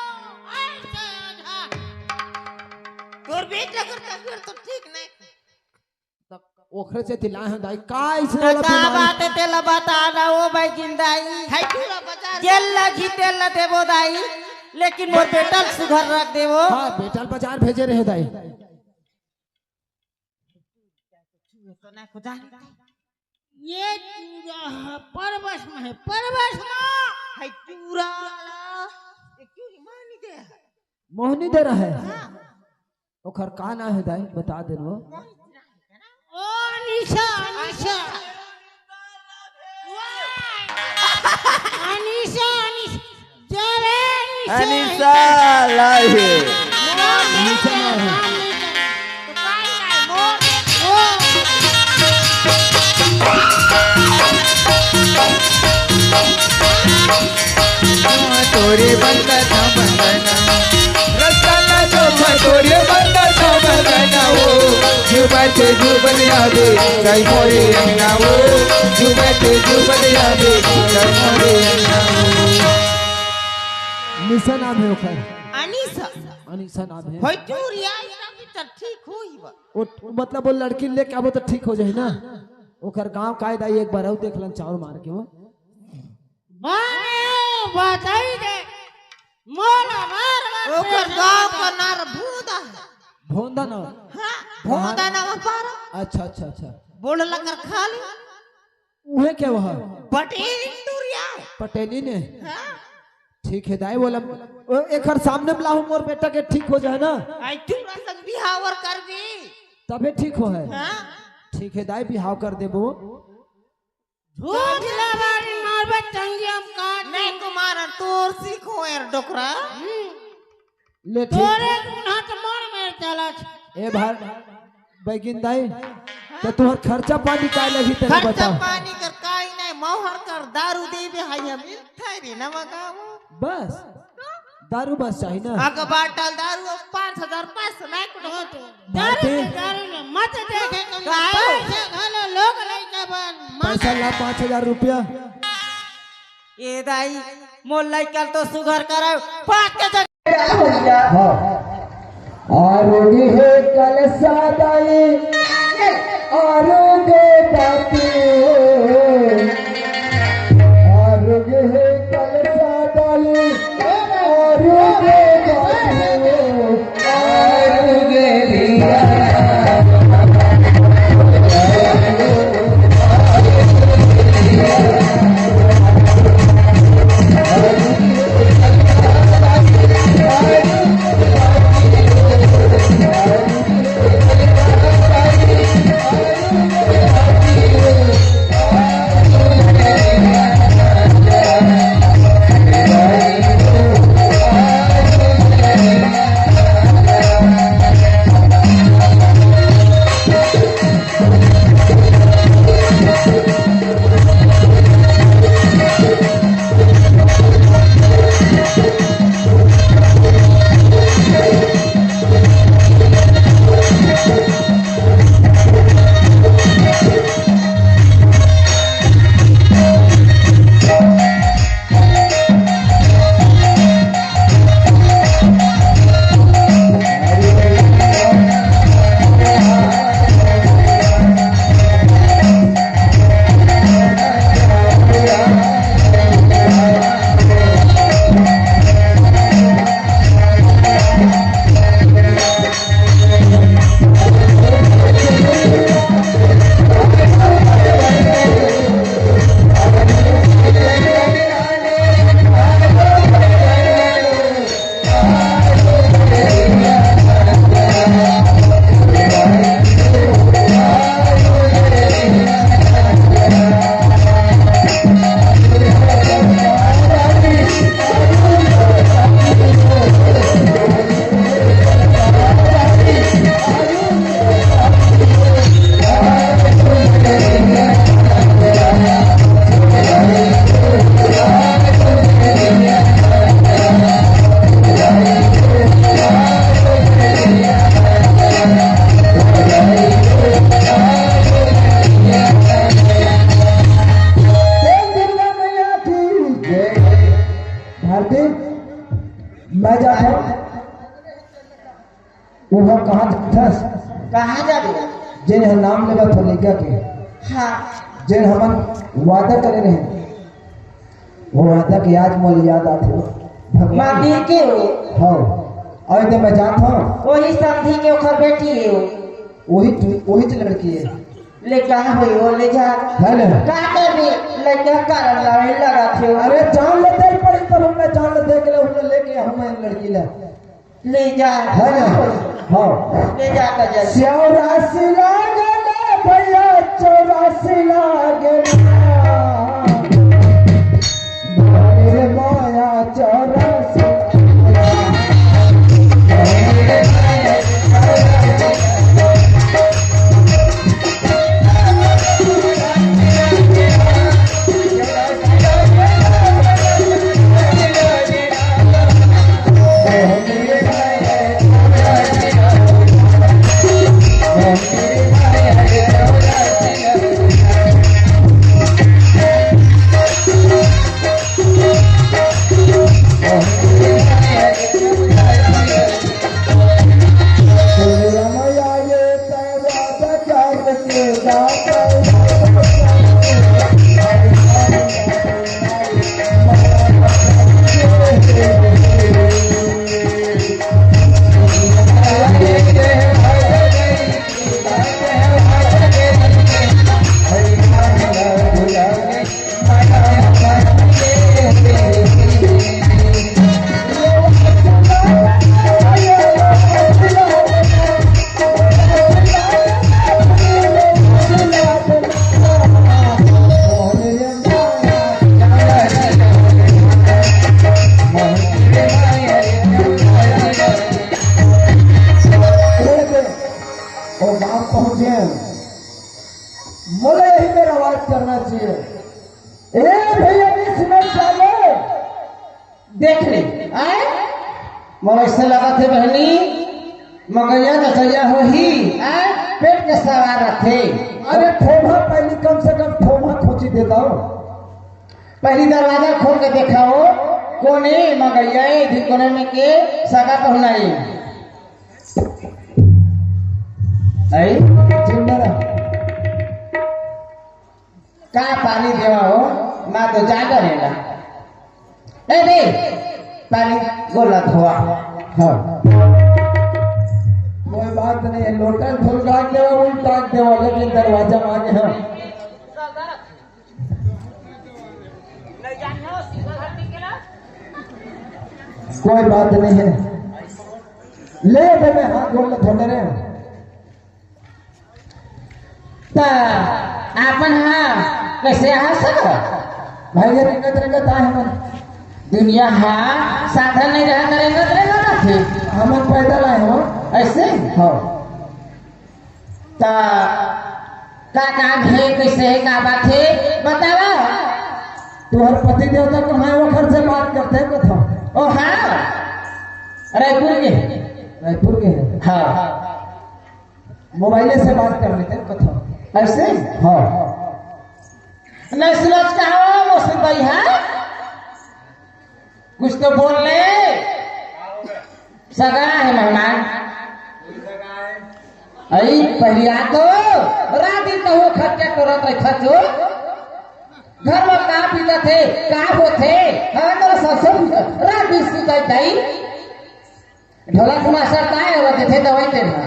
ऐसे आधा। तोर बेटा कर तबीयत तो ठीक नहीं। तब ओखरे से तिलाए हंव दाई, का अइसने त वाला का बीमारी? बात हे, तेला बता ना ओ बैगिन दाई। है तू ला बता। जेला घी तेला देबो दाई, लेकिन मोर बेटा ल सुघर रख देबो। हाँ, बेटा ल बाजार भेजे रहे दाई। तो ना को जान। ये चूरा ह परवस में हे, परवस में। है चूरा वाला। ये क्यों नहीं मानी दे? मोहनी दे रहा है। हाँ। ओखर का नाम हे दाई, बता दे वो। ओ अनिशा, अनिशा। अनिशा, अनिशा। जा रे अनिशा। अनिशा लाई हे। अनिशा लाई हे। तो काई लाई मोर? ओ। तोरे बंदना बंदना, रतन जो तोरे बंदना बंदना हो, जुबत जुबन यादे, कई मोरे अंगना हो, जुबत जुबन यादे, कई मोरे अंगना हो। निशा नाम हे ओकर। अनिशा। अनिशा नाम हे। होय चूरिया, इतना भी तो ठीक होई बा। वो, मतलब वो लड़की लेके आबो तो ठीक हो जाए ना। ओकर गांव का हे दाई, एक बार अउ देख लन चाउर मार के वो। बाने बताई दे, मोला मार मार ओकर के गांव का नार भोंदा हे। भोंदा ना? हाँ, भोंदा ना पारा। अच्छा, अच्छा, अच्छा। बोल लकर खा ले। उहे के वह? पटेल इंदुरिया। पटेली ने? हाँ। ठीक हे दाई, बोला, ओ, एकर सामने में लाहू मोर बेटा के ठीक हो जाए ना। आई तू रसंग बिहावर कर दी। तबे ठीक हो है। हाँ। ठीक हे दाई, बिहाव कर देबो। झूठ लबारी मारबे टंगिया में काट नहीं दे। कुमारन, तोर सीखो यार डोकरा। हम्म। ले ठीक। तोरे गुना तो मोर मेर चलत। ए भाई, बैगिन दाई, तो तुहर खर्चा पानी का लगी तेला खर्चा बता। पानी कर काई नहीं, मौहर कर दारू देबे हाई हम थारी न मगावो। बस। दारू बस चाही ना? अगर बाटल दारू अब पाँच हजार पाँच सौ नहीं कुछ। दारू बाटे। के, दारू में मत देखे कम। काहे? पैसा घलो लोग लइका बन, मत पैसा ला पाँच हजार रुपया। ए दाई, मोर लइका तो सुघर करव, पाँच के जगह। हाँ। आरोग्य हे कल सादाई, आरोग्य बापू। आरोग्य हे कल सादाई, आरोग्य बापू। आरोग्य भैया। प्रेम दुर्गा मैया की जय। भारती, मैं जाता हूँ। वो कहाँ जाथस? कहाँ जाबे? जेन ह नाम लेवत हो लइका के, हाँ। जेन हमन वादा करे रहे, वो वादा के आज मोला याद आथे। भगवान माटी के हो। हाँ, अउ तो मैं जानत हूँ। वही समधी के ओखर बेटी हे वो। वही तू, वही तो लड़की हे। ले का होई वो, ले जा। है ना? का करबे? लइका कारण लड़ाई लगाथे वो। अरे जान ले दे पड़ी, तब हमने जान ले दे के ले, हमने लेके हम लड़की ला। ले जा। है ना? हाँ। ले जा का जा। स्याव राशि लागल भैया, चौरासी लागल। अरे माया चौरासी। वो गांव पहुंचे, मोला यही मेरा आवाज करना चाहिए। ए भैया, नहीं सुना चाले? देख ले, आय? मोला ऐसे लगत हे बहनी, मगैया नचैया होही, आय? पेट के सवार रथे। अरे ठोभा पहली, कम से कम ठोभा खोची देता हूँ। पहली दरवाजा खोल के देखाओ, कोने मगैया ए, इधर कोने में के सगा पहुना ए। आई? जिंदा रह। का पानी देवा हो, ना तो जागा रहेगा। ए दे, पानी गोला धोआ। हाँ। कोई बात नहीं है, लोटा धुल काट देवा, उल्टा देवा, लेकिन दरवाजा मांगे हम। कोई बात नहीं है, ले दे, मैं हाथ गोड़ में धोने रहे। त आपन हा कैसे हा सब? भाई, ये रंगत रंगत आए हमन। दुनिया हा साधन नहीं रहा, त रंगत रंगत आथे। हमन पैदल आए हो। ऐसे? हाँ। त का काम हे, कैसे हे, का बात हे, बतावा। तुहर पति देवता कहाँ हे, ओखर से बात करते कथो। ओ हाँ, रायपुर के। रायपुर के हे? हाँ। मोबाइले से बात कर लेते हैं, कथो। ऐसे? हाँ। नहीं सुनत का हो, वो सुन भाई, हाँ? कुछ तो बोल ले। सगा हे मेहमान। अई, पहिली आ तो रात दिन तो वो खर्चा करत रहे, खर्चो। घर में का पीता थे, का होथे, हाँ, तो ससुर रात दिन सुताई ताई। ढोलक मास्टर ताय, वो देथे दवाई तेन हा।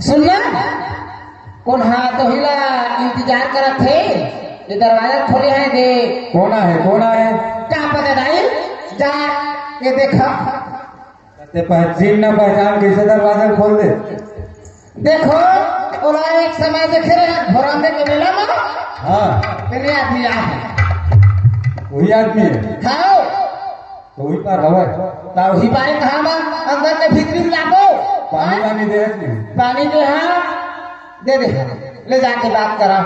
सुनना, कोन हा तो हिला इंतजार करत हे, ये दरवाजा खोले हे दे। कोन हे, कोन हे? का पता दाई, जा ये देखा। ते पह-, चिन्ह न पहचान कैसे दरवाजा खोल दे? देखो, ओला एक समय देखे रहे, भोरंदे के मेला में। हाँ। तेने आदमी आ है। वही आदमी है? हाँ। तो वही पर हवा है। ता वही पाए कहाँ बा? अंदर के भीतरी में लागो। पानी हाँ? वानी दे है कि नहीं? पानी दे हाँ। दे दे। ले जाके बात करा।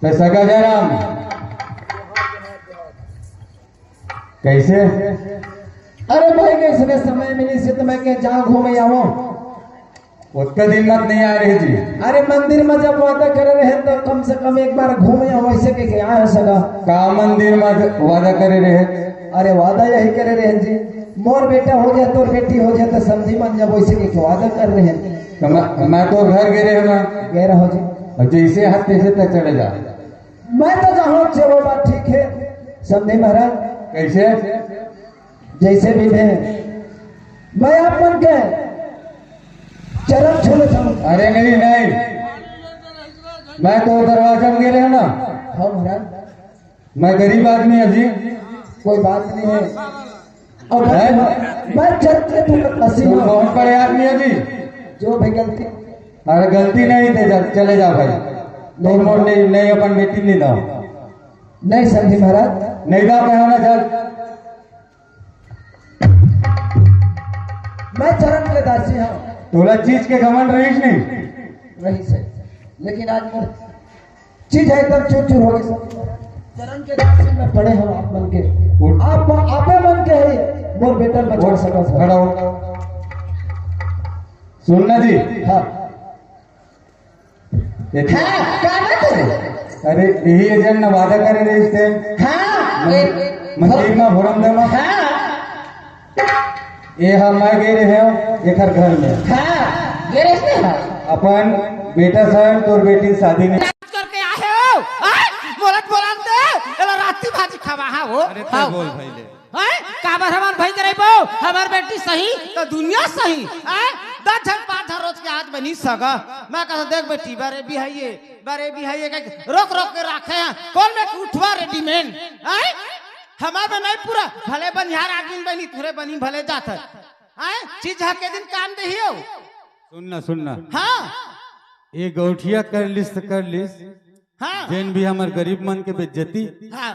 पैसा का जयराम? कैसे? अरे भाई, कैसे समय मिली से तो मैं के जाओ घूमे आवो। ओतका दिन मत नहीं आए रहे जी। अरे मंदिर में जब वादा करे रहे तो कम से कम एक बार घूमे हो, वैसे के, के आए हो सगा। का मंदिर में वादा करे रहे? अरे वादा यही करे रहे जी, मोर बेटा हो जाए, तोर बेटी हो जाए तो समधी मन जब वैसे के, के वादा कर रहे हैं। तो मैं, मैं तो घर गए रहे ना। गए रहो जी। अब जैसे हाथ तैसे तक चले जा। मैं तो जाऊँ जे वो बात ठीक है समधी महाराज। कैसे? जैसे भी है, मैं आप मन के चरण छू लेता हूँ। अरे नहीं, नहीं, मैं तो दरवाजा में गिरे ना। हाँ महाराज। मैं गरीब आदमी है जी। कोई बात नहीं है। और है? मैं चरित्र पूर्ण हसीन हूँ। बहुत बड़े आदमी है जी। जो भी गलती। अरे गलती नहीं थे, चले जा भाई। नहीं, मोर नहीं, नहीं, अपन बेटी नहीं दो। नहीं समधी महाराज। नहीं दो, कहो ना, चल। मैं चरण के दासी हूँ। तोला चीज के घमंड रहीस नहीं? रहीस है, लेकिन आज मोर चीज है एकदम चूर चूर हो गई। चरण के दासी में पड़े हम आप मन के। उठ। आप, आपे मन के है, मोर बेटा बचा सका सर। खड़ा हो। सुन ना जी। हाँ। ये ठीक। हाँ, का बात है? अरे, यही एजेंट ने वादा करे रहे थे। हाँ, मन-, ये मंदिर में भोरम देवा। हाँ। ये हम मैं गए रहे हो, एकर घर में। हाँ, गए रहे हो। अपन बेटा सर, तोर बेटी शादी नहीं। करके आए हो, हाँ? बोलत बोलत दे, एला राती भाजी खावा, हाँ, वो। अरे, हाँ। बोल भाई ले। हैं? काबर हमन भई करे बो? हमर बेटी सही, तो दुनिया सही। हैं? दस झन, पाँच झन रोज के आज बनी सगा। मैं कहता, "देख बेटी, बरे भी है ये, बरे भी है ये," कह के रोक रोक के राखे हैं। कौन में उठवा रेडीमेड? हैं? हमार में नहीं पूरा, भले बनिहार आदमी बनी, तुरे बनी भले जात है। हैं? चीज हके दिन काम देही हो। सुन ना, सुन ना। हाँ। ये गौठिया कर लिस तो कर लिस। हाँ। जेन भी हमर गरीब मन के बेइज्जती। हाँ।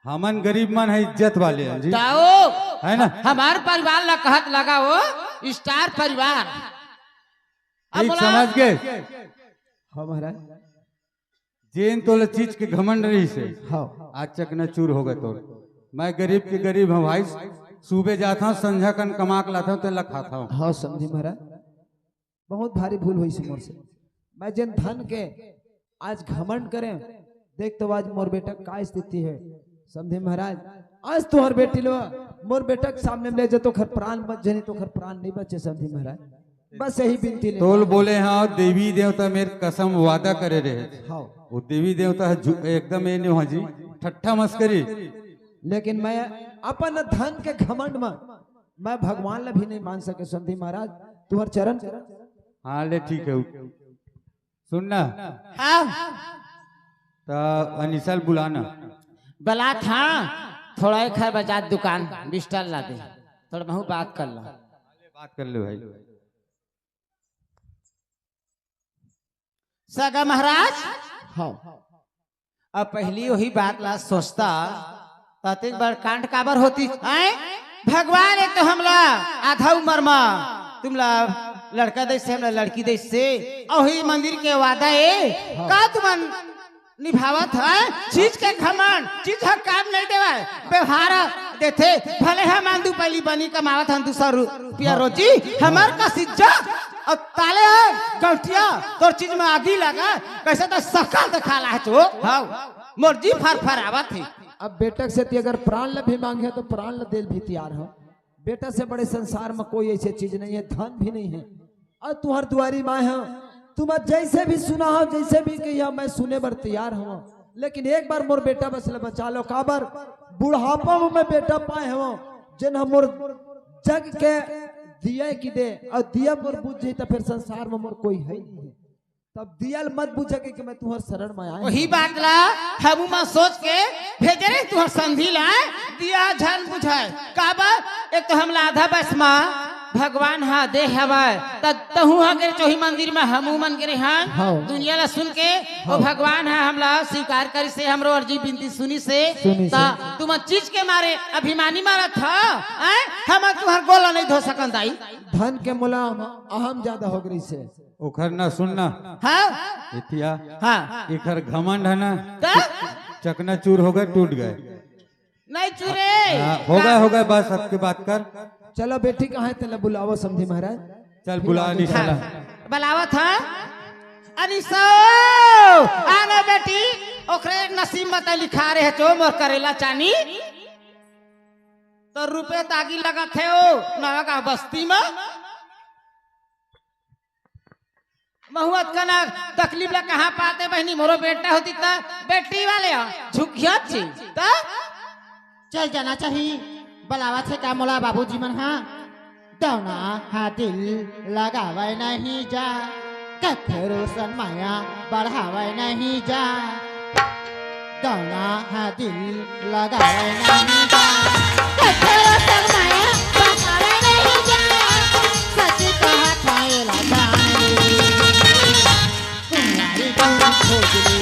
हमन गरीब मन है इज्जत वाले हैं जी। ताओ। है ना? हमार परिवार ला कहत लगा वो स्टार परिवार। अब ठीक बोला। समझ गए? हाँ महाराज। जेन तोला चीज के घमंड रहीस हे, हाँ। आज चकनाचूर हो गए तोर। मैं गरीब के गरीब हूँ भाई, सुबह जाता हूँ, संझा कन कमा के लाता हूँ, तेला खाता हूँ। हाँ, समधी महाराज, बहुत भारी भूल होइस हे मोर से। मैं जेन धन के आज घमंड करें, देख तो आज मोर बेटा का स्थिति है। समधी महाराज, आज तुहर बेटी लो, मोर बेटा के सामने में ले जा, तो ओखर प्राण बच जाही, तो ओखर प्राण नहीं बचे, समधी महाराज। बस यही बिनती ले। तोल बोले, हाँ, देवी देवता मेर कसम वादा करे रहे। हाँ। वो देवी देवता ह जु-, एकदम ये नहीं हो जी, ठट्ठा मस्करी। लेकिन मैं अपन धन के घमंड में मैं भगवान ला भी नहीं मान सके, समधी महाराज, तुहर चरण। हाँ, ले, ठीक है। सुन ना। हाँ। तो अनिसा ल बुला ना। बलात हाँ, थोड़ा एक है बजात दुकान, बिस्तर ला दे, थोड़ा महू बात कर ला। बात कर ले भाई। सगा महाराज। हाँ। अब पहली वही बात ला सोचता, त अतेक बड़ कांड काबर होतिस, हैं? भगवान एक तो हमला आधा उम्र मा तुमला लड़का देइस हे, हमला लड़की देइस हे, अउ ही मंदिर के वादा ए, हाँ। का तुमन निभावत हे? चीज के घमंड, चीज ह काम नहीं देवय, व्यवहार देथे। भले हम आंदू पहली बनी कमावत हन दू सौ रुपया हाँ। रोजी, हाँ। हमर का सिज्जा अउ ताले हे गौटिया, तोर चीज में आगी लगा, कैसे तो सकल दिखा ला है तू। हाँ। मोर जी फरफरावत हे। अब बेटा से ती अगर प्राण ल भी मांगे तो प्राण ल देल भी तैयार हो। बेटा से बड़े संसार में कोई ऐसी चीज नहीं है, धन भी नहीं है। अउ तुहर दुआरी माय हो, तुम जैसे भी सुना हो, जैसे भी कहिया, मैं सुने बर तैयार हूँ। लेकिन एक बार मोर बेटा बस ल बचा लो, काबर बुढ़ापा में मैं बेटा पाए हूँ, जेन ह मोर जग के दिया की दे, अउ दिया मोर बुझ जाही, त फिर संसार में मोर कोई है ही नहीं है। तब दिया ल मत बुझा के कि मैं तुहर शरण में आए वही हूँ। बात ला हमू मा सोच के भेजे रहे तुहर संधी ला, दिया झन बुझाए। काबर? एक तो हमला आधा बस मा भगवान हा दे हवय, त तहू हा गे चोही मंदिर मा, हमू मन गे रहे हन। हाँ। दुनिया ला सुन के, वो हाँ। भगवान हा हमला स्वीकार करिस हे, हमरो अर्जी बिनती सुनिस हे। सुनिस त हे। तुमन चीज के मारे अभिमानी मारत ह, हैं? हमन तुहर गोला नहीं धो सकन दाई। धन के मोला अहम ज्यादा हो गई से। ओखर ना सुन ना। हाँ? एतिया। हाँ। एखर घमंड है ना। का? चकनाचूर हो गए, टूट गए। नहीं चूरे। हाँ, हो गए, हो गए, बस, अब के बात कर। चलो बेटी, कहाँ है तेला बुलावा समधी महाराज? चल, बुला नहीं साला। हाँ। बलावत ह। अनिसो, आने बेटी, ओकरे एक नसीब म त लिखा रहे चो मोर करेला चानी। तो रुपये तागी लगत हे ओ नवा गाँव बस्ती म। महुआ कना तकलीफ ला कहाँ पाते बहिनी, मोरो बेटा होती त बेटी वाले ह, झुकिया छी त। चल जाना चाही, बलावत हे का मोला बाबूजी मन हा। दौना हा दिल लगावे नहीं जा, कखरो सन माया बढ़ावे नहीं जा। दौना हा दिल लगावे नहीं जा, कखरो सन माया बढ़ावे नहीं जा। सच कहा था एला जान ले, कुंवारी तू खोज ले।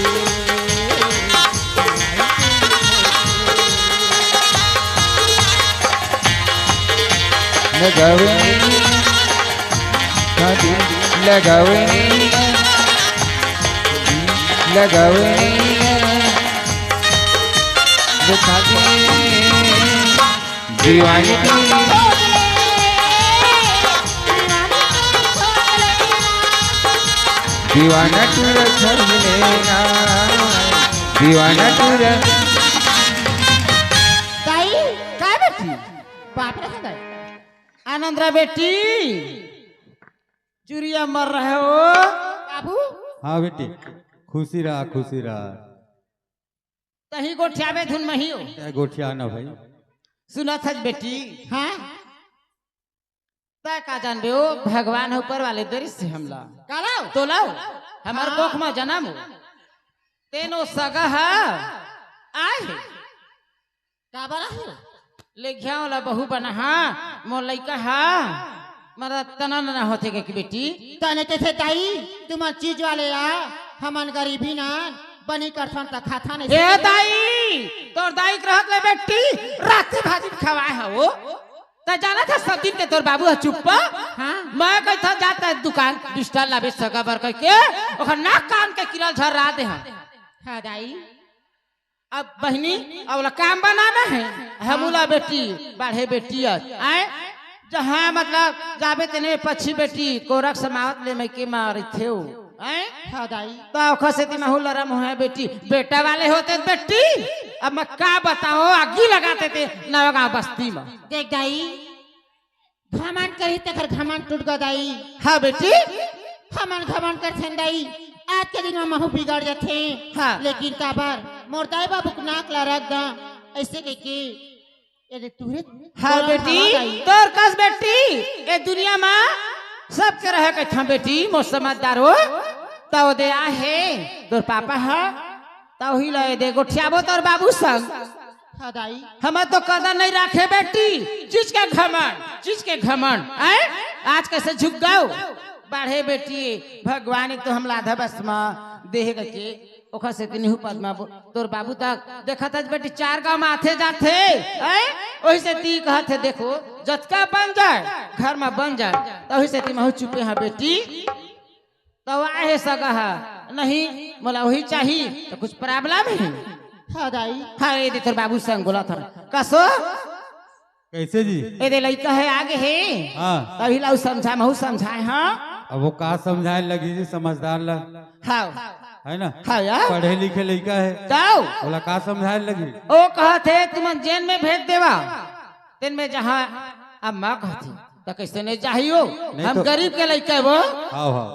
लगावे नहीं, हाँ जी, लगावे नहीं, लगावे नहीं, देखा दे। दीवानी तू, दीवाना तू रख लेना, दीवाना तू रख। दाई, काय बेटी? बाप रे दाई। आनंद रा बेटी, चुरिया मर रहे हो। बाबू। हाँ बेटी, खुशी रहा, खुशी रहा। तही गोठियाबे धुन मही हो। तै गोठिया ना भाई। सुनत हस बेटी। हाँ। तै का जानबे हो, भगवान ह ऊपर वाले दृश्य हमला। का लाओ? तो लाओ, हमर हाँ। कोख म जनम हो। तेनो सगा ह, आए हे। काबर आए हे? ले घ्याव ला बहू बना हा, मोर लइका हा, मरा तना ना होथे के बेटी। तने ते थे दाई, तुमन चीज वाले आ, हमन गरीबी ना, बनी करथन त खाथन ए ऐसे। दाई, तोर दाई के रहत ले बेटी, राती भाजी खवाए हा वो। त जाना था सब दिन के तोर बाबू ह चुप्पा? हाँ। मैं कहता जाता है दुकान, बिस्तर लाबे सगा बर कह के, ओखर नाक कान के किरल झर्रा दे हा। हाँ दाई। अब बहिनी, अब ओला काम बनाना है। हमूला बेटी, बाढ़े बेटी अस। आए? जहाँ मतलब जाबे तेने पक्षी बेटी, कोरक समावत ले मैं के मारिथे हो। आए? हाँ दाई। त ओखर सेती महू लरम होहे बेटी, बेटा वाले होते त बेटी, अब मैं का बताओ, आगी लगाते ते नवा गाँव बस्ती म। देख दाई, घमंड करही तेखर घमंड टूट गा दाई। हाँ बेटी। हमन घमंड करथन दाई, आज के दिन म महू बिगड़ जथे। हाँ। लेकिन काबर मोर दाई बाबू के नाक ला रख दा, ऐसे कह के। ये देख तुहरे हाँ तोला बेटी, हवा दाई। तोर कस बेटी, ये दुनिया म सबके रहे कथम बेटी, मोर समझदार हो। त ओ दे आहे, तोर पापा ह, त ओही ल ये दे गोठियाबो तोर बाबू संग। हाँ दाई। हमर तो कदर नहीं राखे बेटी, चीज के घमंड, चीज के घमंड, आए? आज कैसे झुक गओ? बाढ़े बेटी, भगवान एक तो हमला आधा बस म देहे के, ओखर सेती निहू पद म बो-, तोर बाबू तक देखत हस बेटी, चार गाँव म आथे जाथे, आए? ओही सेती कहत हे, देखो, जतका बन जाए, घर म बन जाए, त ओही सेती महू चुपे हाँ बेटी। त आए हे सगा ह, नहीं, मोला वही चाही, त कुछ problem हे? हाँ दाई। हाँ, ये दे तोर बाबू संग बोलत हन। कसो? कैसे जी? ये दे लइका हे, आगे हे। हाँ। तभी ला समझा, महू समझाए, हाँ? अब वो का समझाए लगी जी, समझदार ला। हाँ। है ना? हाँ यार। पढ़े लिखे लइका है। जाओ। बोला का समझाए लगी? ओ कहत हे, तुमन जेन में भेज देवा, तेन में जहाँ, अब माँ कहती, त कैसे नहीं चाहियो? नहीं हम तो गरीब के लइका है वो। हाँ, हाँ।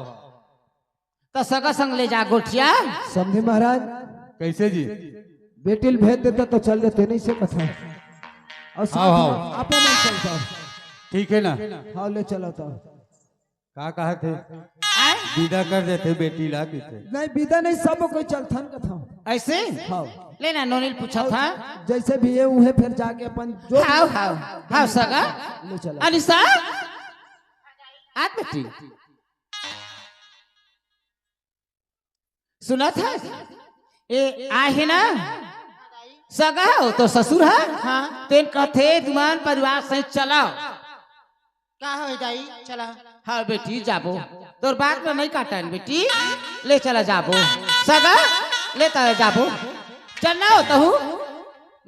त सगा संग ले जा गोठिया। समधी महाराज, कैसे जी? बेटी ल भेज देता तो चल देते, नहीं से कथा। और साथ हाव, में हाव। आपे नहीं चलता। ठीक है ना? हाँ, ले चलो तो। का कहा थे? आय? विदा कर देते बेटी ला किसे? नहीं, विदा नहीं, सब कोई चलथन कथा। ऐसे? हाँ। लेना, नोनी ल पूछा और था। जैसे भी है, उहे फिर जाके अपन जो हाव, हाव, हाव, सगा। ले चलो। अनिसा? आत बेटी। सुनत हस? ए, आए हे ना? सगा हो तो ससुर ह? हाँ। तेन कथे तुमन परिवार सहित चलाओ। का होय दाई? चला। हाँ बेटी, जाबो। तोर बात में नहीं काटन बेटी। ले चला जाबो। सगा, ले चला जाबो। चलना हो तहू।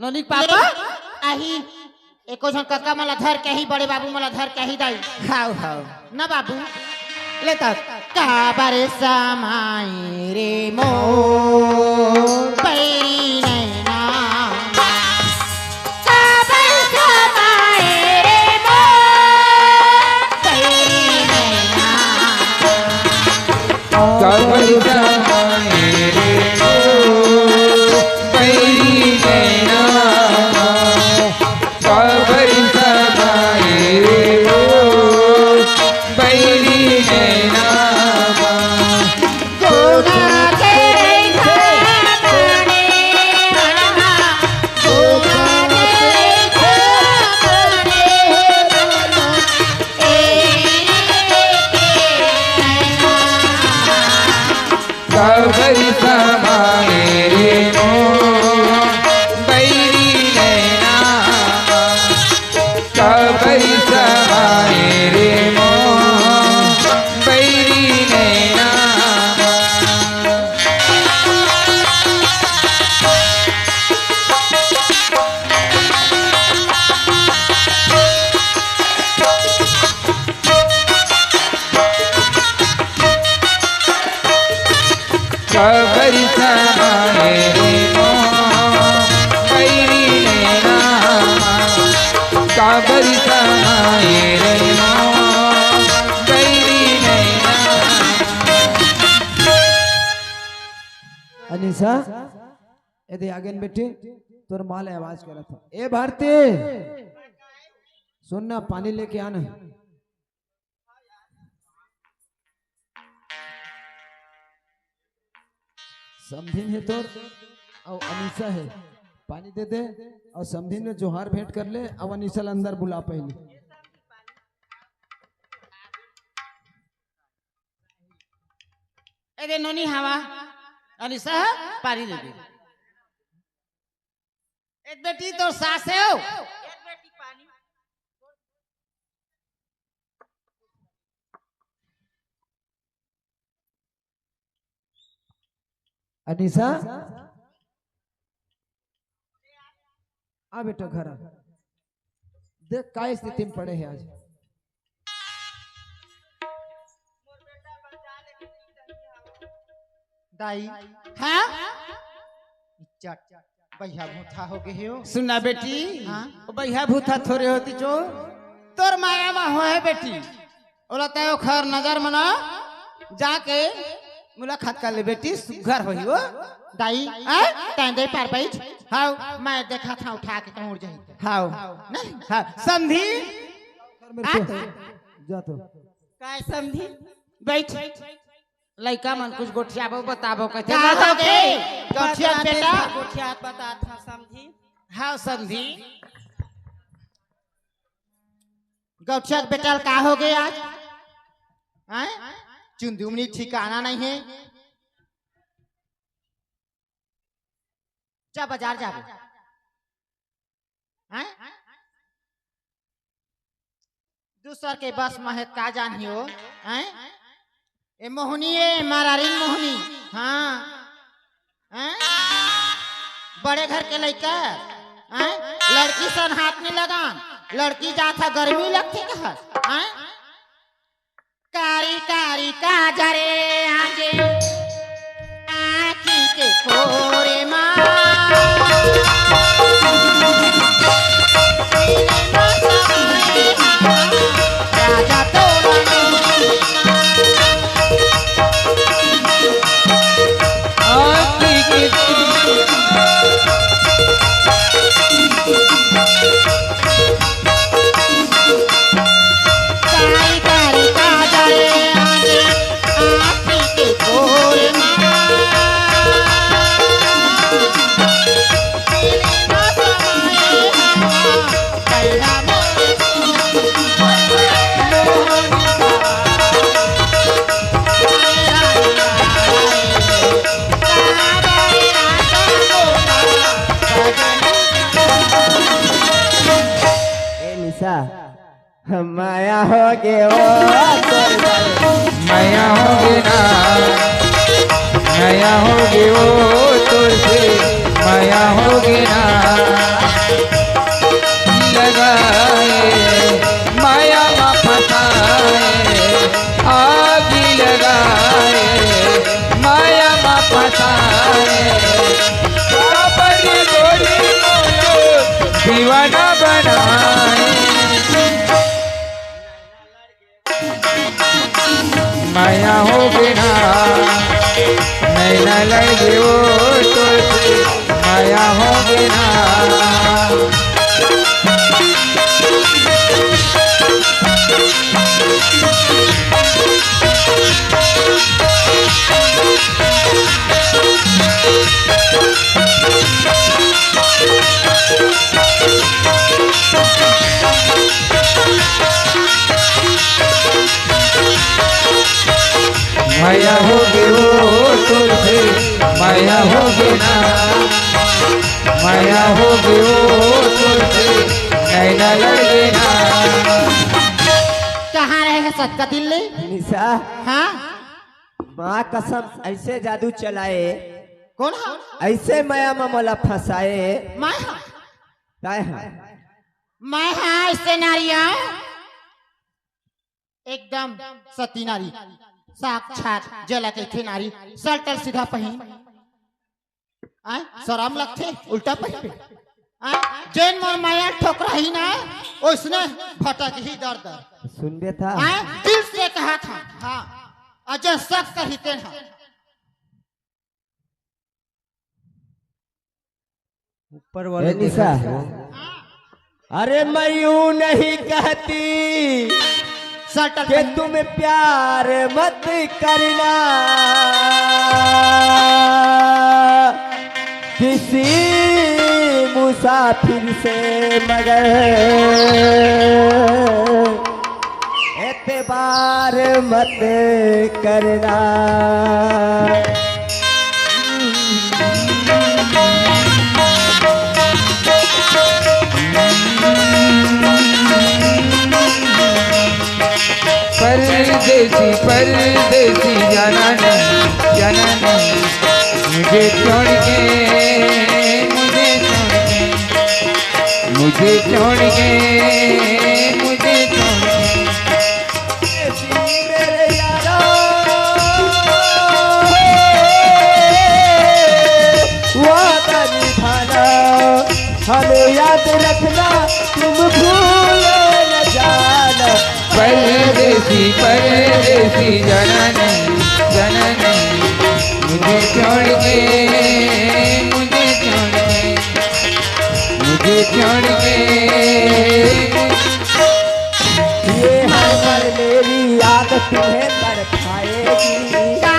नोनी के पापा? ले, आही। एको झन कका मला धर के ही, बड़े बाबू मला धर के ही दाई। हाव, हाव। ना बाबू। ले त। काबर समाए रे मोर बैरी नैना मा। काबर समाए रे मोर बैरी नैना मा। काबर समाए रे मोर बैरी नैना मा। काबर समाए रे मोर बैरी नैना मा। गोगा के रेखा माने, गोगा के रेखा माने, काबर समाए रे मोर बैरी नैना मा। काबर समाए रे मोर बैरी नैना मा। काबर समाए रे मोर बैरी नैना मा। काबर समाए रे मोर बैरी नैना मा। अनिशा, एदे आगे न बेटी, तोर माँ ले आवाज करत हो। ए भारती, सुन ना, पानी लेके आना। समधिन हे तोर, अउ अनिशा हे, पानी दे दे, अउ समधिन में जोहार भेंट कर ले, अउ अनिशा ला अंदर बुला पहली। एदे नोनी हवा, अनिशा, पानी दे दे। एक बेटी तोर सास हे हो। अनिशा, आ बेटा घर आ। देख का स्थिति में पड़े हे आज। दाई। हाँ? इज्जत। बइहा भूथा हो गे हे ओ। सुन ना बेटी, हाँ? ओ बइहा भूथा थोरे होतिस ओ, तोर माया मा होहे बेटी। ओला तैं ओखर नजर मा ना जाके मुलाकात कर ले बेटी, सुग्घर होही ओ। दाई, हाँ? तैं दे पार बइठ। हाव। मैं देखत हँव उठा के कहूँ उठ जाही। हाव। नहीं? हाँ, समधी। मेरे को आ? जा तो। काय समधी? बइठ। लइका मन कुछ गोठियाबो बताबो कहिथे। का होगे? गोठियात बेटा। गोठियात बतात हँव समधी। हाँ समधी। गोठियात बेटा ल का होगे आज? हैं? चुंदी उमनी ठिकाना नहीं हे। जा बजार जाबो। हैं? दूसर के बस मा हे का जानही ओ, हैं? ए मोहनी, ए मारारिन मोहनी, हाँ, हैं? बड़े घर के लइका, हैं? लड़की सन हाथ नइ लगान, लड़की जात हे गर्मी लगथे कहा, हैं? कारी कारी काजरे आगे आँखी के कोरे मा। राजा तोरा आँखी के काई करे काजल आगे आँखी के कोर मा। मिले ना समाए हवा, कैला मोर मोहन ए निशा, माया होगे ओ तोर से। माया होगे ना, माया होगे ओ तोर से, माया होगे ना। लगाए, माया मा फँसाए, आगी लगा बताए, बाबरी गोरी मोरो दीवाना बनाए। माया होगे ना, नैना लड़गे वो तो, माया होगे ना। माया होगे वो तुलसी, माया होगे ना, माया होगे वो तुलसी, नैना लड़गे ना। कहाँ रहे है सटका दिल्ली? निशा। हाँ? माँ कसम, ऐसे जादू चलाए। कौन हा? ऐसे माया में मोला फंसाए। मैं हा? ताय हा? मैं हा ऐसे नारिया, एकदम सती नारी, साक्षात जेला कहिथे नारी, सल्टल सीधा पहिन। आय, शरम लगथे, उल्टा पहिन। आय, जेन मोर माया ठोकराही ना, ओइसने भटकही दर दर। सुनबे था? आय, दिल से कहा था, हाँ। अजय शख्स कहिते ना। ऊपर वाले ए निशा। देखा। अरे मैं यूं नहीं कहती सल्टल कि तुम प्यार मत करना किसी मुसाफिर से, मगर एतबार मत करना। परदेसी, परदेसी, जाना नहीं, जाना नहीं, मुझे छोड़ के, मुझे छोड़ के, मुझे छोड़ के, मुझे छोड़ के। मेरे यारा, वादा निभाना, हमें याद रखना, तुम भूल न जाना। परदेसी, परदेसी, जाना नहीं, जाना नहीं, मुझे छोड़ के, मुझे छोड़ के, मुझे छोड़ के। ये हर पल मेरी याद तुम्हें तड़पाएगी। का?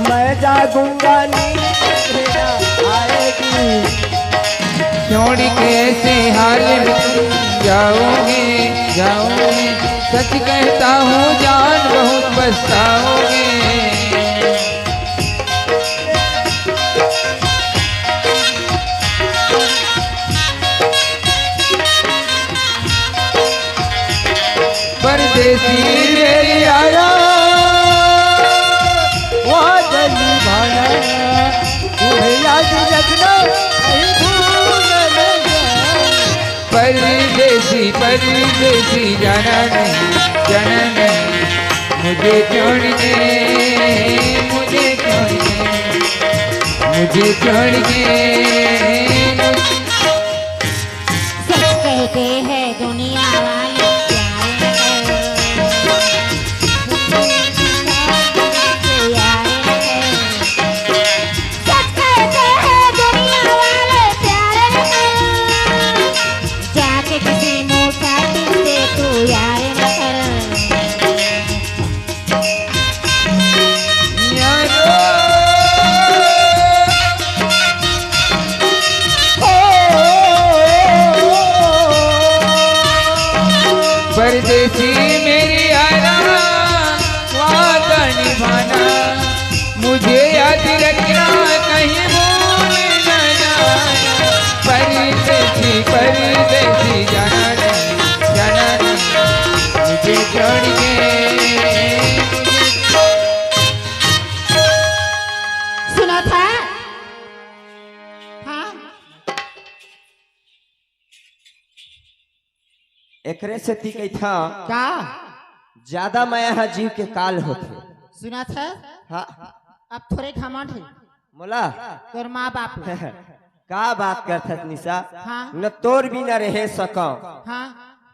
मैं जागूंगा नींद तुम्हें ना आएगी। छोड़ के ऐसे हाल में तुम जाओगे, जाओगे। सच कहता हूँ जान, बहुत पछताओगे। परदेसी मेरे यारा, वादा निभाना, तुम्हें याद रखना, कहीं भूल न जाना। परदेसी, परदेसी, जाना नहीं, जाना नहीं, मुझे छोड़ के, मुझे छोड़ के, मुझे छोड़ के। सच कहते हैं दुनिया वाले प्यारे हैं। सच कहते हैं दुनिया वाले प्यारे हैं। जाके किसी मुसाफिर से तू यार न कर। परदेसी मेरे यारा, वादा निभाना, मुझे याद रखना, कहीं भूल न जाना। परदेसी, परदेसी, जाना नहीं, जाना नहीं, मुझे छोड़ के। सुना था? हाँ। एकरे सेती कहिथा, का? ज्यादा मया ह जीव के काल होथे। सुना था? हाँ। अब थोरे घमंड हे। मोला? तोर माँ बाप हे। का बात करथस निशा? हाँ। न तोर बिना रहे सकंव। हाँ।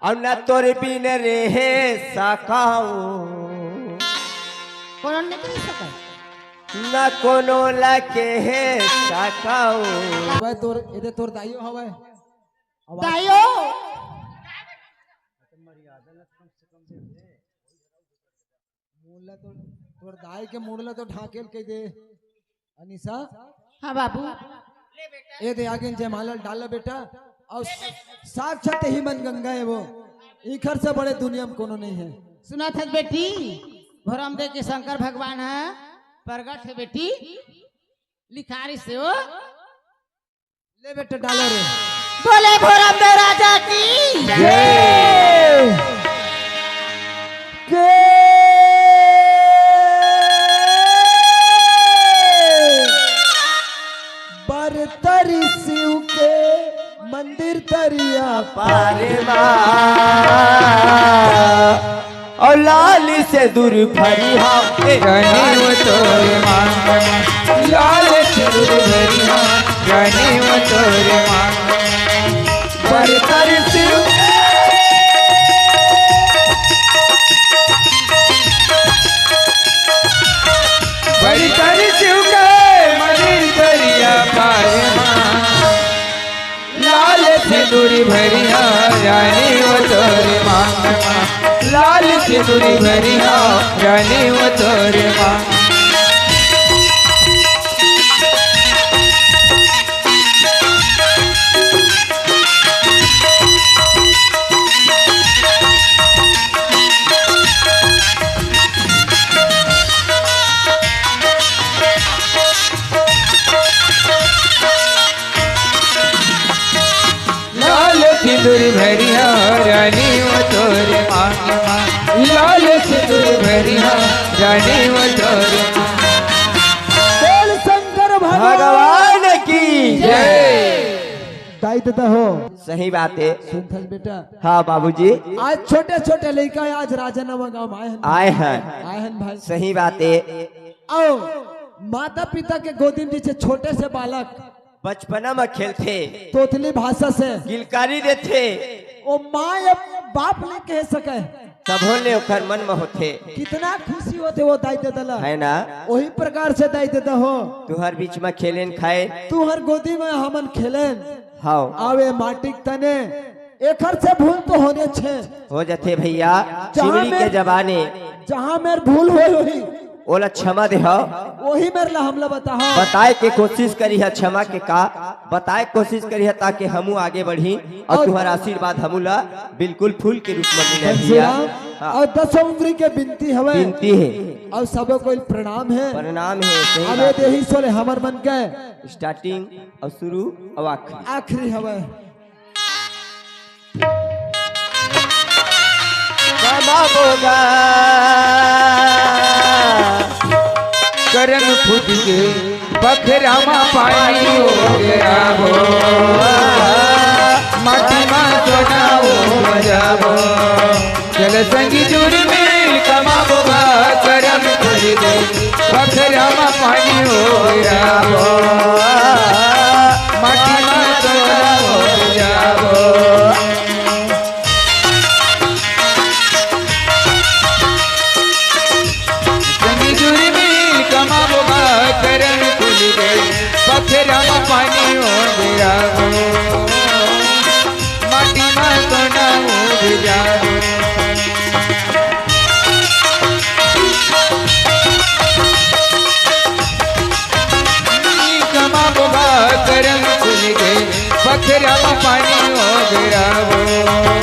अउ न तोर बिना रहे सकंव। कोनो नइ कहि सकय। न कोनो ला कहे सकंव। हवय तोर, एदे तोर दाइयो हवय। आवाज दाइयो। मुड़ ला तो, तोर दाई के मुड़ ला तो ढाकेल कहि दे। अनिशा। हाँ बाबू। एदे आगे जयमाला डाल ला बेटा। अउ साक्षात ही मन गंगा हे वो। इखर से बड़े दुनिया म कोनो नइ हे। सुनत हस बेटी, भोरमदेव के शंकर भगवान ह प्रगट हे बेटी। लिखारी से वो। ले बेटा, डालो रे। बोले भोरमदेव राजा की। जय। के बरतरी शिव के मंदिर तरिया पारे मा। अउ लाल सिंदूर भरिहा, ए, जाने वो तोरे मांग मा। लाल सिंदूर भरिहा, जाने वो तोरे मांग मा। बरतरी शिव, बरतरी शिव के मंदिर तरिया पारे मा। लाल सिंदूर भरिहा, जाने वो तोरे मांग मा। लाल सिंदूर भरिहा, जाने वो तोरे मांग। लाल सिंदूर भरिहा, जाने वो तोरे मांग मा। लाल सिंदूर भरिहा, जाने वो तोरे मांग। बोल शंकर भगवान भगवान की जय। दाई ददा हो। सही बात हे। सुनथस बेटा। हाँ बाबूजी। आज छोटे-छोटे लइका आज राजा नवा गांव आए हन। आए हन। आए हन भाई। सही बात हे। अउ माता पिता के गोदी म जइसे छोटे से बालक बचपना म खेलथे। तोतली भाषा से। किलकारी देथे। ओ माँ या बाप नइ कहि सकय। तभो ले ओकर मन म होथे। कितना खुशी होथे वो दाई ददा ला। हे ना? ओही प्रकार से दाई ददा हो। तुंहर बीच म खेलेन खाए। तुंहर गोदी म हमन खेलेन। हव। आवे माटी के तने। एखर से भूल तो होनेच हे। हो जथे भइया, जहाँ चिमड़ी के मेर, जबानी। जहाँ मेर भूल होय होही। ओला क्षमा देहा। ओही मेर ला हमला बताहा। बताए के कोशिश करिहा क्षमा के का, बताए के कोशिश करिहा ताकि हमू आगे बढ़ी अउ अउ तुंहर आशीर्वाद हमू ला बिल्कुल फूल के रूप म मिले भइया। घनश्याम, हाँ। अउ दसों उंगरी के बिनती हवय। बिनती हे। अउ सबो कोई प्रणाम हे। प्रणाम हे, सही अब ये बात हे। देही सोले हमर मन के starting अउ शुरू अउ आखिरी। आखिरी हवय। कमाबो गा। करम खुद के बखरा मा पानी हो गया हो, माटी मा सोना हो जाबो। चल संगी जुर मिल कमाबो गा, करम खुद के बखरा मा पानी हो गया हो, माटी मा सोना हो जाबो। संगी जुर मिल कमाबो गा, करम खुद के बखरा मा पानी हो गया हो, माटी मा सोना हो जाबो। कमाबो गा करम खुल के, बखरा मा पानी हो गया हो।